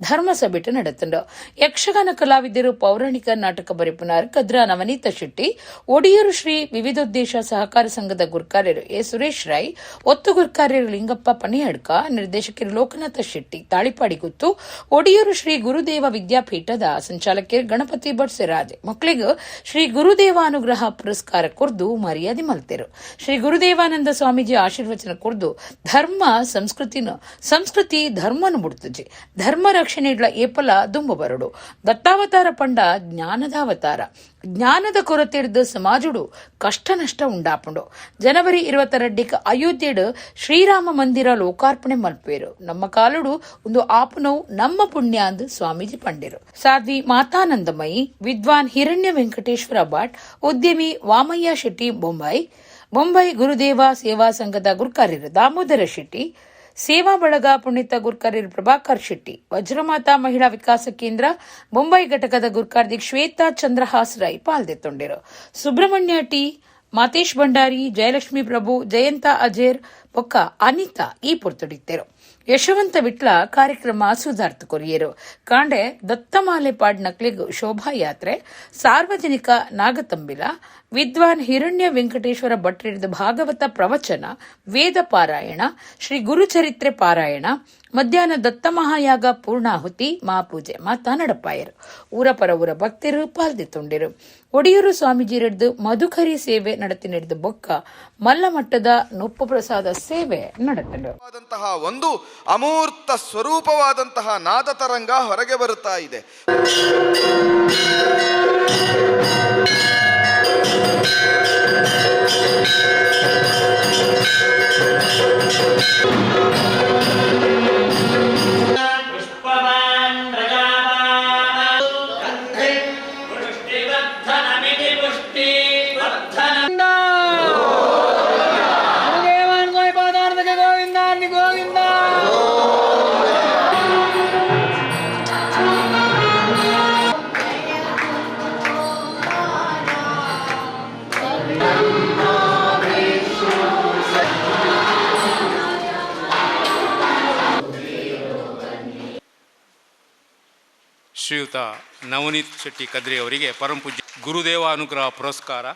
ಧರ್ಮಸಭೆಟ್ ನಡೆತಂಡು. ಯಕ್ಷಗಾನ ಕಲಾವಿದರು ಪೌರಾಣಿಕ ನಾಟಕ ಬರೆಪುನಾರ್ ಕದ್ರ ನವನೀತ ಶೆಟ್ಟಿ, ಒಡಿಯೂರು ಶ್ರೀ ವಿವಿಧೋದ್ದೇಶ ಸಹಕಾರ ಸಂಘದ ಗುರ್ಕಾರ್ಯರು ಎ ಸುರೇಶ್ ರೈ, ಒತ್ತು ಗುರ್ಕಾರ್ಯರು ಲಿಂಗಪ್ಪ ಪಣಿಯಡ್ಕ, ನಿರ್ದೇಶಕರು ಲೋಕನಾಥ ಶೆಟ್ಟಿ ತಾಳಿಪಾಡಿಗುತ್ತು, ಒಡಿಯೂರು ಶ್ರೀ ಗುರುದೇವ ವಿದ್ಯಾಪೀಠದ ಸಂಚಾಲಕರು ಗಣಪತಿ ಭಟ್ ಸಿರಾಜ್ ಮಕ್ಕಳಿಗೆ ಶ್ರೀ ಗುರುದೇವಾನುಗ್ರಹ ಪುರಸ್ಕಾರ ಕೊರ್ದು ಮರ್ಯಾದೆ ಮಲ್ತೆರು. ಶ್ರೀ ಗುರುದೇವಾನಂದ ಸ್ವಾಮೀಜಿ ಆಶೀರ್ವಚನ ಕೊರ್ದು ಧರ್ಮ ಸಂಸ್ಕೃತಿನ ಸಂಸ್ಕೃತಿ ಧರ್ಮನು ಮುಡ್ತುಜಿ, ಧರ್ಮ ರಕ್ಷಣೆ ಇಡ್ಲ ಏಪಲ ದುಂಬು ಬರಡು. ದತ್ತಾವತಾರ ಪಂಡ ಜ್ಞಾನದಾವತಾರ. ಜ್ಞಾನದ ಕೊರತೆ ಹಿಡ್ದು ಸಮಾಜುಡು ಕಷ್ಟ ನಷ್ಟ ಉಂಡಾಪುಂಡು. ಜನವರಿ 22 ಅಯೋಧ್ಯೆಡು ಶ್ರೀರಾಮ ಮಂದಿರ ಲೋಕಾರ್ಪಣೆ ಮಲ್ಪೇರು. ನಮ್ಮ ಕಾಲುಡು ಒಂದು ಆಪುನವು ನಮ್ಮ ಪುಣ್ಯ ಅಂದು ಸ್ವಾಮೀಜಿ ಪಂಡಿರು. ಸಾಧ್ವಿ ಮಾತಾನಂದಮಯಿ, ವಿದ್ವಾನ್ ಹಿರಣ್ಯ ವೆಂಕಟೇಶ್ವರ ಭಟ್, ಉದ್ಯಮಿ ವಾಮಯ್ಯ ಶೆಟ್ಟಿ ಬೊಂಬೈ, ಬೊಂಬೈ ಗುರುದೇವ ಸೇವಾ ಸಂಘದ ಗುರ್ಕಾರ್ಯರು ದಾಮೋದರ ಶೆಟ್ಟಿ, ಸೇವಾ ಬಳಗ ಪುಣ್ಯತ ಗುರ್ಕಾರ್ಯರು ಪ್ರಭಾಕರ್ ಶೆಟ್ಟಿ, ವಜ್ರಮಾತಾ ಮಹಿಳಾ ವಿಕಾಸ ಕೇಂದ್ರ ಬೊಂಬೈ ಘಟಕದ ಗುರ್ಕಾರ್ದಿ ಶ್ವೇತಾ ಚಂದ್ರಹಾಸ್ ರೈ ಪಾಲ್ದೆತ್ತೊಂಡಿರು. ಸುಬ್ರಹ್ಮಣ್ಯ ಟಿ, ಮಾತೇಶ್ ಭಂಡಾರಿ, ಜಯಲಕ್ಷ್ಮಿ ಪ್ರಭು, ಜಯಂತ ಅಜೇರ್ ಬೊಕ್ಕ ಅನಿತಾ ಈ ಪೊರ್ತುಡಿತ್ತೆರು. ಯಶವಂತ ವಿಟ್ಲ ಕಾರ್ಯಕ್ರಮ ಸುಧಾರ್ಥ ಕೊರಿಯರು. ಕಾಂಡೆ ದತ್ತಮಾಲೆ ಪಾಡ್ನಕ್ಲಿಗ್ ಶೋಭಾಯಾತ್ರೆ, ಸಾರ್ವಜನಿಕ ನಾಗತಂಬಿಲ, ವಿದ್ವಾನ್ ಹಿರಣ್ಯ ವೆಂಕಟೇಶ್ವರ ಭಟ್ರಿದ ಭಾಗವತ ಪ್ರವಚನ, ವೇದ ಪಾರಾಯಣ, ಶ್ರೀ ಗುರುಚರಿತ್ರೆ ಪಾರಾಯಣ, ಮಧ್ಯಾಹ್ನ ದತ್ತ ಮಹಾಯಾಗ ಪೂರ್ಣಾಹುತಿ, ಮಹಾಪೂಜೆ ಮಾತಾ ನಡಪಾಯರು. ಊರ ಪರ ಊರ ಭಕ್ತರು ಪಾಲ್ದೆತ್ತೊಂಡಿರು. ಒಡಿಯೂರು ಸ್ವಾಮೀಜಿ ಮಧುಕರಿ ಸೇವೆ ನಡೆತಿ ನಡೆದ ಬೊಕ್ಕ ಮಲ್ಲಮಟ್ಟದ ನೊಪ್ಪು ಪ್ರಸಾದ ಸೇವೆ ನಡೆತಂಡು. ಒಂದು ಅಮೂರ್ತ ಸ್ವರೂಪವಾದಂತಹ ನಾದ ತರಂಗ ಹೊರಗೆ ಬರುತ್ತಾ ಇದೆ. ಶ್ರೀಯುತ ನವನೀತ್ ಶೆಟ್ಟಿ ಕದ್ರಿ ಅವರಿಗೆ ಪರಮಪೂಜ್ಯ ಗುರುದೇವ ಅನುಗ್ರಹ ಪುರಸ್ಕಾರ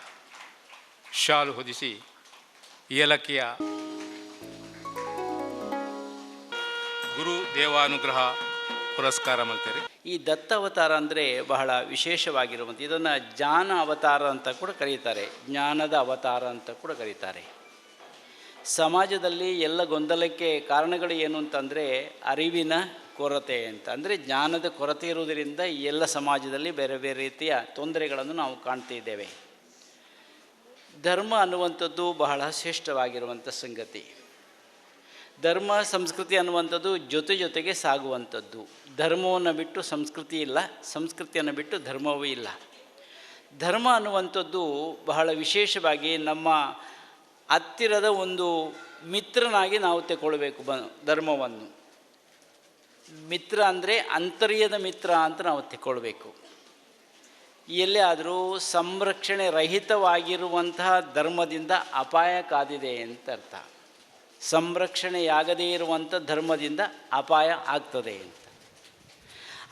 ಶಾಲು ಹೊದಿಸಿ ಏಲಕ್ಕಿಯ ಗುರು ದೇವಾನುಗ್ರಹ ಪುರಸ್ಕಾರ ಮಾಡ್ತಾರೆ. ಈ ದತ್ತ ಅವತಾರ ಅಂದರೆ ಬಹಳ ವಿಶೇಷವಾಗಿರುವಂಥ, ಇದನ್ನು ಜ್ಞಾನ ಅವತಾರ ಅಂತ ಕೂಡ ಕರೀತಾರೆ, ಜ್ಞಾನದ ಅವತಾರ ಅಂತ ಕೂಡ ಕರೀತಾರೆ. ಸಮಾಜದಲ್ಲಿ ಎಲ್ಲ ಗೊಂದಲಕ್ಕೆ ಕಾರಣಗಳು ಏನು ಅಂತಂದರೆ ಅರಿವಿನ ಕೊರತೆ ಅಂತ, ಅಂದರೆ ಜ್ಞಾನದ ಕೊರತೆ ಇರುವುದರಿಂದ ಈ ಎಲ್ಲ ಸಮಾಜದಲ್ಲಿ ಬೇರೆ ಬೇರೆ ರೀತಿಯ ತೊಂದರೆಗಳನ್ನು ನಾವು ಕಾಣ್ತಿದ್ದೇವೆ. ಧರ್ಮ ಅನ್ನುವಂಥದ್ದು ಬಹಳ ಶ್ರೇಷ್ಠವಾಗಿರುವಂಥ ಸಂಗತಿ. ಧರ್ಮ ಸಂಸ್ಕೃತಿ ಅನ್ನುವಂಥದ್ದು ಜೊತೆ ಜೊತೆಗೆ ಸಾಗುವಂಥದ್ದು. ಧರ್ಮವನ್ನು ಬಿಟ್ಟು ಸಂಸ್ಕೃತಿ ಇಲ್ಲ, ಸಂಸ್ಕೃತಿಯನ್ನು ಬಿಟ್ಟು ಧರ್ಮವೂ ಇಲ್ಲ. ಧರ್ಮ ಅನ್ನುವಂಥದ್ದು ಬಹಳ ವಿಶೇಷವಾಗಿ ನಮ್ಮ ಹತ್ತಿರದ ಒಂದು ಮಿತ್ರನಾಗಿ ನಾವು ತಗೊಳ್ಬೇಕು ಧರ್ಮವನ್ನು. ಮಿತ್ರ ಅಂದರೆ ಅಂತರ್ಯದ ಮಿತ್ರ ಅಂತ ನಾವು ತಗೊಳ್ಬೇಕು. ಎಲ್ಲೇ ಆದರೂ ಸಂರಕ್ಷಣೆ ರಹಿತವಾಗಿರುವಂತಹ ಧರ್ಮದಿಂದ ಅಪಾಯ ಕಾದಿದೆ ಅಂತ ಅರ್ಥ. ಸಂರಕ್ಷಣೆಯಾಗದೇ ಇರುವಂಥ ಧರ್ಮದಿಂದ ಅಪಾಯ ಆಗ್ತದೆ ಅಂತ.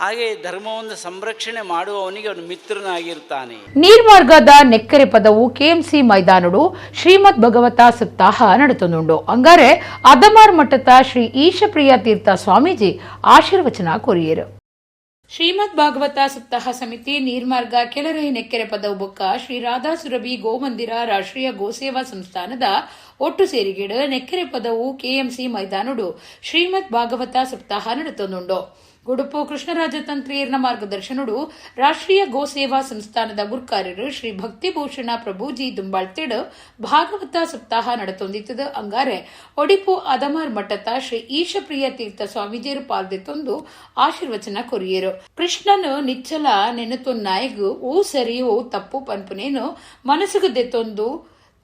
ಹಾಗೆ ಧರ್ಮವನ್ನು ಸಂರಕ್ಷಣೆ ಮಾಡುವವನಿಗೆ ಅವನು ಮಿತ್ರನಾಗಿರ್ತಾನೆ. ನೀರ್ಮಾರ್ಗದ ನೆಕ್ಕರೆ ಪದವು ಕೆಎಂಸಿ ಮೈದಾನಡು ಶ್ರೀಮದ್ ಭಗವತ ಸಪ್ತಾಹ ನಡೆತುಂಡು. ಅಂಗಾರೆ ಅದಮಾರ್ ಮಠದ ಶ್ರೀ ಈಶಪ್ರಿಯ ತೀರ್ಥ ಸ್ವಾಮೀಜಿ ಆಶೀರ್ವಚನ ಕೊರಿಯರು. ಶ್ರೀಮದ್ ಭಾಗವತ ಸಪ್ತಾಹ ಸಮಿತಿ ನೀರ್ಮಾರ್ಗ ಕೆಳರೈ ನೆಕ್ಕೆರೆ ಪದವು ಬೊಕ್ಕ ಶ್ರೀ ರಾಧಾ ಸುರಭಿ ಗೋಮಂದಿರ ರಾಷ್ಟ್ರೀಯ ಗೋಸೇವಾ ಸಂಸ್ಥಾನದ ಒಟ್ಟು ಸೇರಿಗೇಡು ನೆಕ್ಕೆರೆ ಪದವು ಕೆಎಂಸಿ ಮೈದಾನಡು ಶ್ರೀಮದ್ ಭಾಗವತ ಸಪ್ತಾಹ ನಡೆತುಂಡು. ಗುಡುಪು ಕೃಷ್ಣರಾಜ ತಂತ್ರಿಯರ್ನ ಮಾರ್ಗದರ್ಶನಡು ರಾಷ್ಟ್ರೀಯ ಗೋ ಸೇವಾ ಸಂಸ್ಥಾನದ ಗುರ್ಕಾರ್ಯರು ಶ್ರೀ ಭಕ್ತಿಭೂಷಣ ಪ್ರಭೂಜಿ ದುಂಬಾಳ್ತೇಡು ಭಾಗವತ ಸಪ್ತಾಹ ನಡತೊಂದಿತ್ತದ ಅಂಗಾರೆ ಒಡಿಪು ಅದಮಾರ್ ಮಠದ ಶ್ರೀ ಈಶಪ್ರಿಯ ತೀರ್ಥ ಸ್ವಾಮೀಜಿಯರು ಪಾಲ್ದೆತ್ತೊಂದು ಆಶೀರ್ವಚನ ಕೊರಿಯರು. ಕೃಷ್ಣನು ನಿಚ್ಚಲ ನೆನತೊನ್ನಾಯಗು ಓ ಸರಿ ಓ ತಪ್ಪು ಪನ್ಪುನೇನು ಮನಸ್ಸುಗು ದೆತ್ತೊಂದು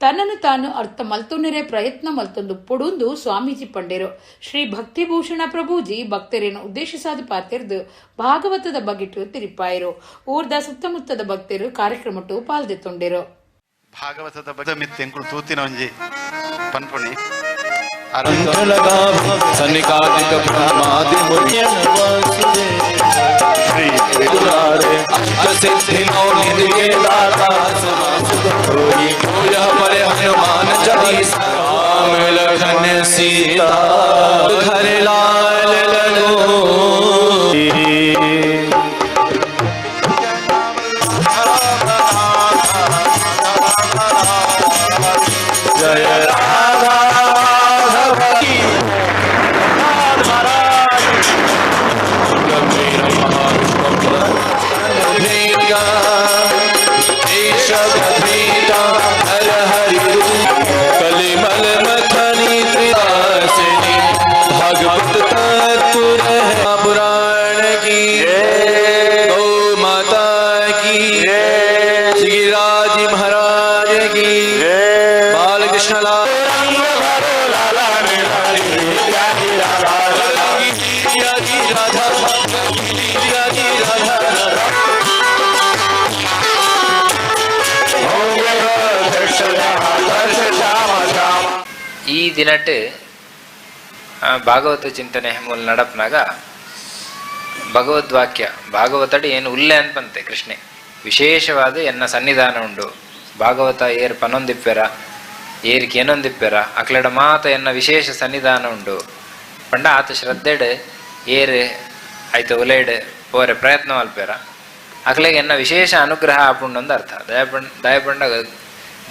ತನ್ನನ್ನು ತಾನು ಅರ್ಥ ಮಲ್ತೊನ್ನೆರೆ ಪ್ರಯತ್ನ ಮಲ್ತೊಂದು ಪೊಡುಂದು ಸ್ವಾಮೀಜಿ ಪಂಡೇರು. ಶ್ರೀ ಭಕ್ತಿಭೂಷಣ ಪ್ರಭೂಜಿ ಭಕ್ತರೇನು ಉದ್ದೇಶಿಸಾದ ಪಾತಿರ್ದು ಭಾಗವತದ ಬಗೆಟು ತಿರಿಪಾಯರು. ಊರ್ದ ಸುತ್ತಮುತ್ತದ ಭಕ್ತರು ಕಾರ್ಯಕ್ರಮಟ್ಟು ಪಾಲ್ದೆತ್ತೊಂಡೇರು. ಭಾಗವತದ ಬಗ್ಗೆ ಮಿತ್ತೆಂಕುಳು ತೂತಿನ ಒಂಜಿ ಪನ್ಪುಣಿ सीता हरे लाल लगो जय राधा हर हरि कलिमल मथनी त्रिदासिनी भागवत तत्व पुराण की गौ माता की श्री गिरिराज महाराज की बालकृष्ण लाल राधा राधा। ಈ ದಿನಟ್ ಭಾಗವತ ಚಿಂತನೆ ಮೂಲ ನಡಪ್ನಾಗ ಭಗವದ್ವಾಕ್ಯ ಭಾಗವತಡು ಏನು ಉಲ್ಲೆ ಅನ್ಪಂತೆ ಕೃಷ್ಣೆ ವಿಶೇಷವಾದ ಎನ್ನ ಸನ್ನಿಧಾನ ಉಂಡು. ಭಾಗವತ ಏರ್ ಪನೊಂದಿಪ್ಪೆರ ಏರ್ಕೆ ಏನೊಂದಿಪ್ಪೆರ ಅಕ್ಲೆಡ ಮಾತ ಎನ್ನ ವಿಶೇಷ ಸನ್ನಿಧಾನ ಉಂಡು ಪಂಡ ಆತ ಶ್ರದ್ಧೆಡ್ ಏರ್ ಆಯ್ತು ಉಲೇಡ್ ಪೋರೆ ಪ್ರಯತ್ನ ಮಲ್ಪೆರ ಅಕ್ಲೆಗೆ ಎನ್ನ ವಿಶೇಷ ಅನುಗ್ರಹ ಆಪುಂಡೊಂದು ಅರ್ಥ. ದಯಪಂಡ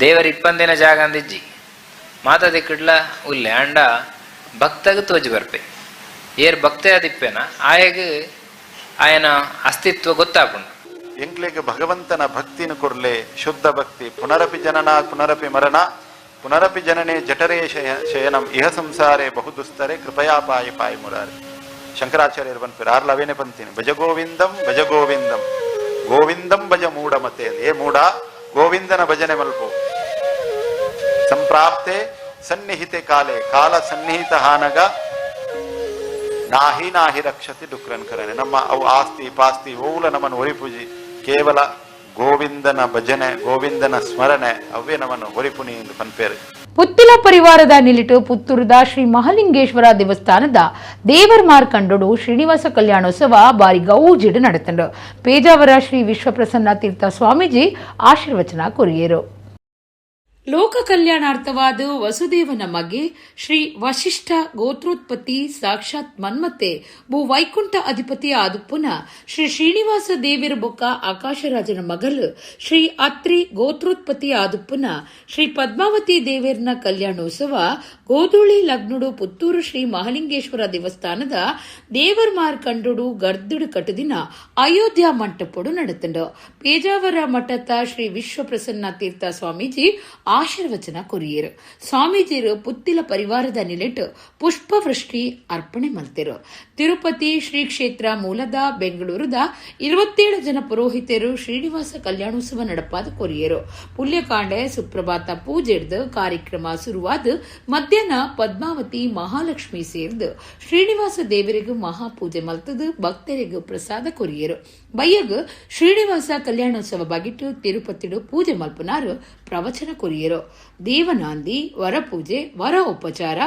ದೇವರ ಇಪ್ಪಂದಿನ ಜಾಗ ಅಂದಿಜ್ಜಿ ಮಾತ ದಿಕ್ಕಡ್ಲ ಉಲ್ಲೆ ಅಂಡ ಭಕ್ತಗ ತೋಜಿ ಬರ್ಪೆ ಏರ್ ಭಕ್ತೆ ಅದಿಪ್ಪೆನ ಆಯಗ ಆಯನ ಅಸ್ತಿತ್ವ ಗೊತ್ತಾಪುಂಡು. ಎಂಕ್ಲೆಗ್ ಭಗವಂತನ ಭಕ್ತಿನ ಕೊರ್ಲೆ ಶುದ್ಧ ಭಕ್ತಿ ಪುನರಪಿ ಜನನ ಪುನರಪಿ ಮರಣ ಪುನರಪಿ ಜನನೆ ಜಠರೇ ಶಯನಂ ಇಹ ಸಂಸಾರೇ ಬಹುದುಸ್ತರೆ ಕೃಪಯಾ ಪಾಯಿ ಪಾಯಿ ಮುರಾರಿ. ಶಂಕರಾಚಾರ್ಯರು ಪನ್ಪೆರ್ ಆರ್ಲ ಅವೇನೆ ಪಂತೀನಿ ಭಜ ಗೋವಿಂದಂ ಭಜ ಗೋವಿಂದಂ ಗೋವಿಂದಂ ಭಜ ಮೂಢಮತೆ ಏ ಮೂಢ ಗೋವಿಂದನ ಭಜನೆ ಮಲ್ಪು. ಸಂಪ್ರಾಪ್ತೆ ಸನ್ನಿಹಿತೆ ಕಾಲೆ ಕಾಲ ಸನ್ನಿಹಿತ ಹಾನಗ ನಾಹಿ ನಾಹಿ ರಕ್ಷತಿ ಡುಕ್ರನ್ ಕರನೆ. ನಮ್ಮ ಅವು ಆಸ್ತಿ ಪಾಸ್ತಿ ಓಲ ನಮ್ಮನ್ನು ಒರಿಪುಜಿ ಕೇವಲ ಗೋವಿಂದನ ಭಜನೆ ಗೋವಿಂದನ ಸ್ಮರಣೆ ಅವೇ ನಮ್ಮನ್ನು ಒರಿಪುನಿ ಎಂದು ಪನ್ಪೇರು. ಪುತ್ತಿಲ ಪರಿವಾರದ ನಿಲಿಟು ಪುತ್ತೂರುದ ಶ್ರೀ ಮಹಲಿಂಗೇಶ್ವರ ದೇವಸ್ಥಾನದ ದೇವರ್ ಮಾರ್ಕಂಡೋಡು ಶ್ರೀನಿವಾಸ ಕಲ್ಯಾಣೋತ್ಸವ ಬಾರಿ ಗೌಜಿಡು ನಡೆತಂಡು. ಪೇಜಾವರ ಶ್ರೀ ವಿಶ್ವಪ್ರಸನ್ನ ತೀರ್ಥ ಸ್ವಾಮೀಜಿ ಆಶೀರ್ವಚನ ಕೊರಿಯರು. ಲೋಕ ಕಲ್ಯಾಣಾರ್ಥವಾದ ವಸುದೇವನ ಮಗೆ ಶ್ರೀ ವಶಿಷ್ಠ ಗೋತ್ರೋತ್ಪತ್ತಿ ಸಾಕ್ಷಾತ್ ಮನ್ಮತೆ ಭೂ ವೈಕುಂಠ ಅಧಿಪತಿ ಆದುಪ್ಪುನ ಶ್ರೀ ಶ್ರೀನಿವಾಸ ದೇವಿರ ಬೊಕ್ಕ ಆಕಾಶರಾಜನ ಮಗಲು ಶ್ರೀ ಅತ್ರಿ ಗೋತ್ರೋತ್ಪತ್ತಿ ಆದುಪ್ಪುನ ಶ್ರೀ ಪದ್ಮಾವತಿ ದೇವಿರ್ನ ಕಲ್ಯಾಣೋತ್ಸವ ಗೋಧೂಳಿ ಲಗ್ನುಡು ಪುತ್ತೂರು ಶ್ರೀ ಮಹಲಿಂಗೇಶ್ವರ ದೇವಸ್ಥಾನದ ದೇವರ್ ಮಾರ್ಕಂಡುಡು ಗರ್ದುಡು ಕಟ್ಟುದಿನ ಅಯೋಧ್ಯ ಮಂಟಪೊಡು ನಡೆತಂಡು. ಪೇಜಾವರ ಮಠದ ಶ್ರೀ ವಿಶ್ವಪ್ರಸನ್ನ ತೀರ್ಥ ಸ್ವಾಮೀಜಿ ಆಶೀರ್ವಚನ ಕೊರಿಯರು. ಸ್ವಾಮೀಜಿರು ಪುತ್ತಿಲ ಪರಿವಾರದ ನಿಲೆಟ್ ಪುಷ್ಪವೃಷ್ಟಿ ಅರ್ಪಣೆ ಮಲ್ತೆರು. ತಿರುಪತಿ ಶ್ರೀ ಕ್ಷೇತ್ರ ಮೂಲದ ಬೆಂಗಳೂರದ 27 ಜನ ಪುರೋಹಿತರು ಶ್ರೀನಿವಾಸ ಕಲ್ಯಾಣೋತ್ಸವ ನಡಪಾದ ಕೊರಿಯರು. ಪುಲ್ಯಕಾಂಡೆ ಸುಪ್ರಭಾತ ಪೂಜೆಡ್ದು ಕಾರ್ಯಕ್ರಮ ಶುರುವಾದ ಮಧ್ಯಾಹ್ನ ಪದ್ಮಾವತಿ ಮಹಾಲಕ್ಷ್ಮಿ ಸೇರ್ದು ಶ್ರೀನಿವಾಸ ದೇವರಿಗೂ ಮಹಾಪೂಜೆ ಮಲ್ತದು ಭಕ್ತರಿಗೂ ಪ್ರಸಾದ ಕೊರಿಯರು. ಬಯ್ಯಗ್ ಶ್ರೀನಿವಾಸ ಕಲ್ಯಾಣೋತ್ಸವ ಬಗಿಟ್ಟು ತಿರುಪತಿಡು ಪೂಜೆ ಮಲ್ಪನಾರು ಪ್ರವಚನ ಕೊರಿಯರು. ದೇವನಾಂದಿ ವರಪೂಜೆ ವರ ಉಪಚಾರ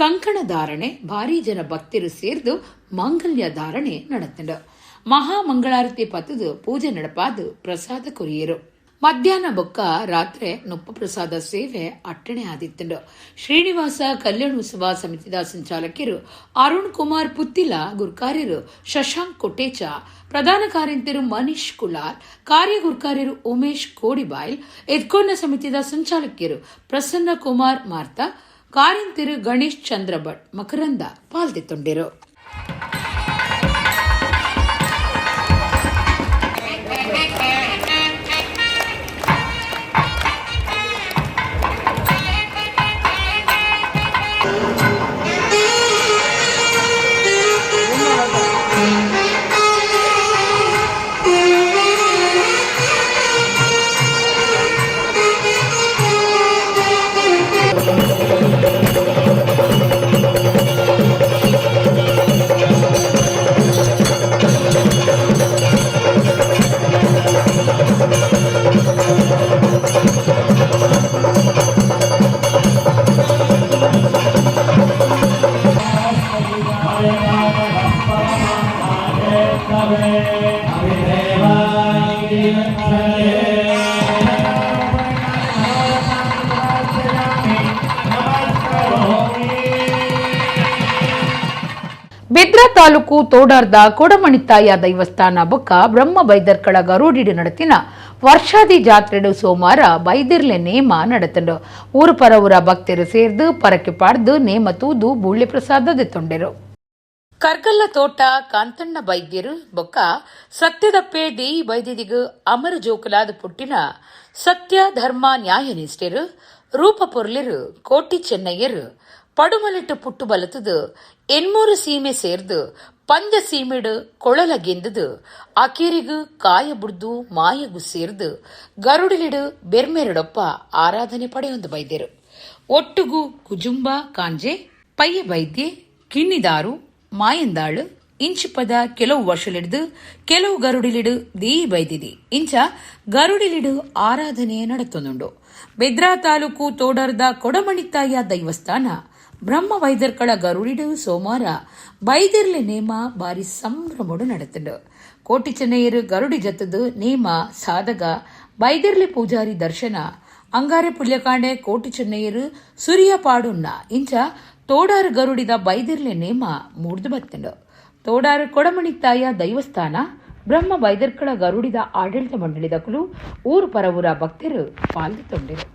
ಕಂಕಣ ಧಾರಣೆ ಭಾರೀ ಜನ ಭಕ್ತರು ಸೇರ್ದು ಮಾಂಗಲ್ಯ ಧಾರಣೆ ನಡೆತಂಡು. ಮಹಾಮಂಗಳಾರತಿ ಪತ್ತದು ಪೂಜೆ ನಡಪಾದು ಪ್ರಸಾದ ಕೊರಿಯರು. ಮಧ್ಯಾಹ್ನ ಬೊಕ್ಕ ರಾತ್ರಿ ನುಪ್ಪ ಪ್ರಸಾದ ಸೇವೆ ಅಟ್ಟಣೆ ಆದಿತ್ತಂಡು. ಶ್ರೀನಿವಾಸ ಕಲ್ಯಾಣೋತ್ಸವ ಸಮಿತಿದ ಸಂಚಾಲಕರು ಅರುಣ್ ಕುಮಾರ್ ಪುತ್ತಿಲ, ಗುರ್ಕಾರ್ಯರು ಶಶಾಂಕ್ ಕೊಟೇಚ, ಪ್ರಧಾನ ಕಾರ್ಯಂತರು ಮನೀಶ್ ಕುಲಾಲ್, ಕಾರ್ಯಗುರ್ಕಾರ್ಯರು ಉಮೇಶ್ ಕೋಡಿಬಾಯ್ಲ್, ಎದ್ಕೋನ ಸಮಿತಿದ ಸಂಚಾಲಕರು ಪ್ರಸನ್ನ ಕುಮಾರ್ ಮಾರ್ತಾ, ಕಾರ್ಯಂತರು ಗಣೇಶ್ ಚಂದ್ರ ಭಟ್ ಮಕರಂದ ಪಾಲ್ದೆತ್ತೊಂಡಿರು. ಬೆದ್ರ ತಾಲೂಕು ತೋಡಾರ್ದ ಕೊಡಮಣಿತ್ತಾಯ ದೈವಸ್ಥಾನ ಬೊಕ್ಕ ಬ್ರಹ್ಮ ಬೈದರ್ಕಳ ಗರೂಡಿಡು ನಡತಿನ ವರ್ಷಾದಿ ಜಾತ್ರೆಡು ಸೋಮವಾರ ಬೈದಿರ್ಲೆ ನೇಮ ನಡತಂಡು. ಊರು ಪರವೂರ ಭಕ್ತರು ಸೇರ್ದು ಪರಕೆ ಪಾಡ್ದು ನೇಮ ತೂದು ಬೂಳ್ಯ ಪ್ರಸಾದ ದೆತ್ತೊಂಡೆರು. ಕರ್ಗಲ್ಲ ತೋಟ ಕಾಂತಣ್ಣ ಬೈದ್ಯರು ಬೊಕ್ಕ ಸತ್ಯದಪ್ಪೆ ದೇಯಿ ಬೈದ್ಯದಿಗು ಅಮರ ಜೋಕುಲಾದ ಪುಟ್ಟಿನ ಸತ್ಯ ಧರ್ಮ ನ್ಯಾಯ ನಿಷ್ಠೆರು ರೂಪ ಪೊರ್ಲಿರು ಕೋಟಿ ಚೆನ್ನಯ್ಯರು ಪಡುಮಲಿಟ್ಟು ಪುಟ್ಟು ಬಲತದು ಎನ್ಮೂರು ಸೀಮೆ ಸೇರ್ದು ಪಂಜ ಸೀಮೆಡು ಕೊಳಲ ಗೆಂದುದು ಅಕೇರಿಗು ಕಾಯ ಬುಡ್ದು ಮಾಯಗು ಸೇರ್ದು ಗರುಡಿಲಿಡು ಬೆರ್ಮೆರಡೊಪ್ಪ ಆರಾಧನೆ ಪಡೆಯೊಂದು ಬೈದ್ಯರು. ಒಟ್ಟುಗು ಕುಜುಂಬ ಕಾಂಜೆ ಪಯ್ಯ ಬೈದ್ಯೆ ಕಿನ್ನಿದಾರು ಮಾಯಂದಾಳು ಇಂಚಿಪದ ಕೆಲವು ವರ್ಷಲಿಡ್ದು ಕೆಲವು ಗರುಡಿಲಿಡು ದೇಯಿ ಬೈದಿದಿ ಇಂಚ ಗರುಡಿಲಿಡು ಆರಾಧನೆ ನಡತೊಂದುಂಡು. ಬೆದ್ರಾ ತಾಲೂಕು ತೋಡರ್ದ ಕೊಡಮಣಿತ್ತಾಯ ದೈವಸ್ಥಾನ ಬ್ರಹ್ಮ ವೈದರ್ಕಳ ಗರುಡಿಡು ಸೋಮವಾರ ಬೈದಿರ್ಲೆ ನೇಮ ಬಾರಿ ಸಂಭ್ರಮಡು ನಡತುಂಡು. ಕೋಟಿ ಚೆನ್ನಯ್ಯರು ಗರುಡಿ ಜತ್ತದು ನೇಮ ಸಾಧಗ ಬೈದಿರ್ಲೆ ಪೂಜಾರಿ ದರ್ಶನ ಅಂಗಾರೆ ಪುಲ್ಯಕಾಂಡೆ ಕೋಟಿ ಚೆನ್ನಯ್ಯರು ಸುರಿಯ ಪಾಡುನ್ನ ಇಂಚ ತೋಡಾರು ಗರುಡಿದ ಬೈದಿರ್ಲೆ ನೇಮ ಮೂಡ್ದು ಬತ್ತಂಡು. ತೋಡಾರು ಕೊಡಮಣಿತ್ತಾಯ ದೈವಸ್ಥಾನ ಬ್ರಹ್ಮ ಬೈದರ್ಕಳ ಗರುಡಿದ ಆಡಳಿತ ಮಂಡಳಿದ ಕುಲು ಊರು ಪರವೂರ ಭಕ್ತರು ಪಾಲ್ದು ತೊಂಡಿರು.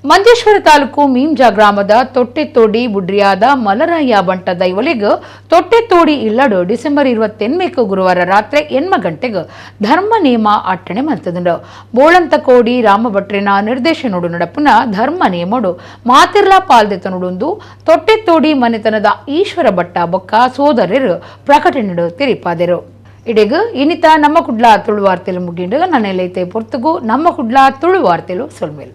ಮಂಜೇಶ್ವರ ತಾಲೂಕು ಮೀಂಜಾ ಗ್ರಾಮದ ತೊಟ್ಟೆತೋಡಿ ಬುಡ್ರಿಯಾದ ಮಲರಾಯ ಬಂಟ ದೈವಲಿಗ್ ತೊಟ್ಟೆತೋಡಿ ಇಲ್ಲಡು ಡಿಸೆಂಬರ್ 28 ಗುರುವಾರ ರಾತ್ರಿ 8 ಗಂಟೆಗೆ ಧರ್ಮ ನೇಮ ಅಟ್ಟಣೆ ಮಲ್ತದುಂಡು. ಬೋಳಂತಕೋಡಿ ರಾಮಭಟ್ರಿನ ನಿರ್ದೇಶನೋಡು ನಡಪುನ ಧರ್ಮ ನೇಮೋಡು ಮಾತಿರ್ಲಾ ಪಾಲ್ದೆತನುಡುಂದು ತೊಟ್ಟೆತೋಡಿ ಮನೆತನದ ಈಶ್ವರ ಭಟ್ಟ ಬೊಕ್ಕ ಸೋದರರು ಪ್ರಕಟಣೆಡು ತೆರಿಪಾದೆರು. ಇಡೆಗ್ ಇನಿತ ನಮ್ಮ ಕುಡ್ಲ ತುಳು ವಾರ್ತೆಲು ಮುಗಿಂಡು. ನನ್ನೆಲ್ಲೈತೆ ಪೊರ್ತುಗು ನಮ್ಮ ಕುಡ್ಲ ತುಳು ವಾರ್ತೆಲು ಸೊಲ್ಮೇಲು.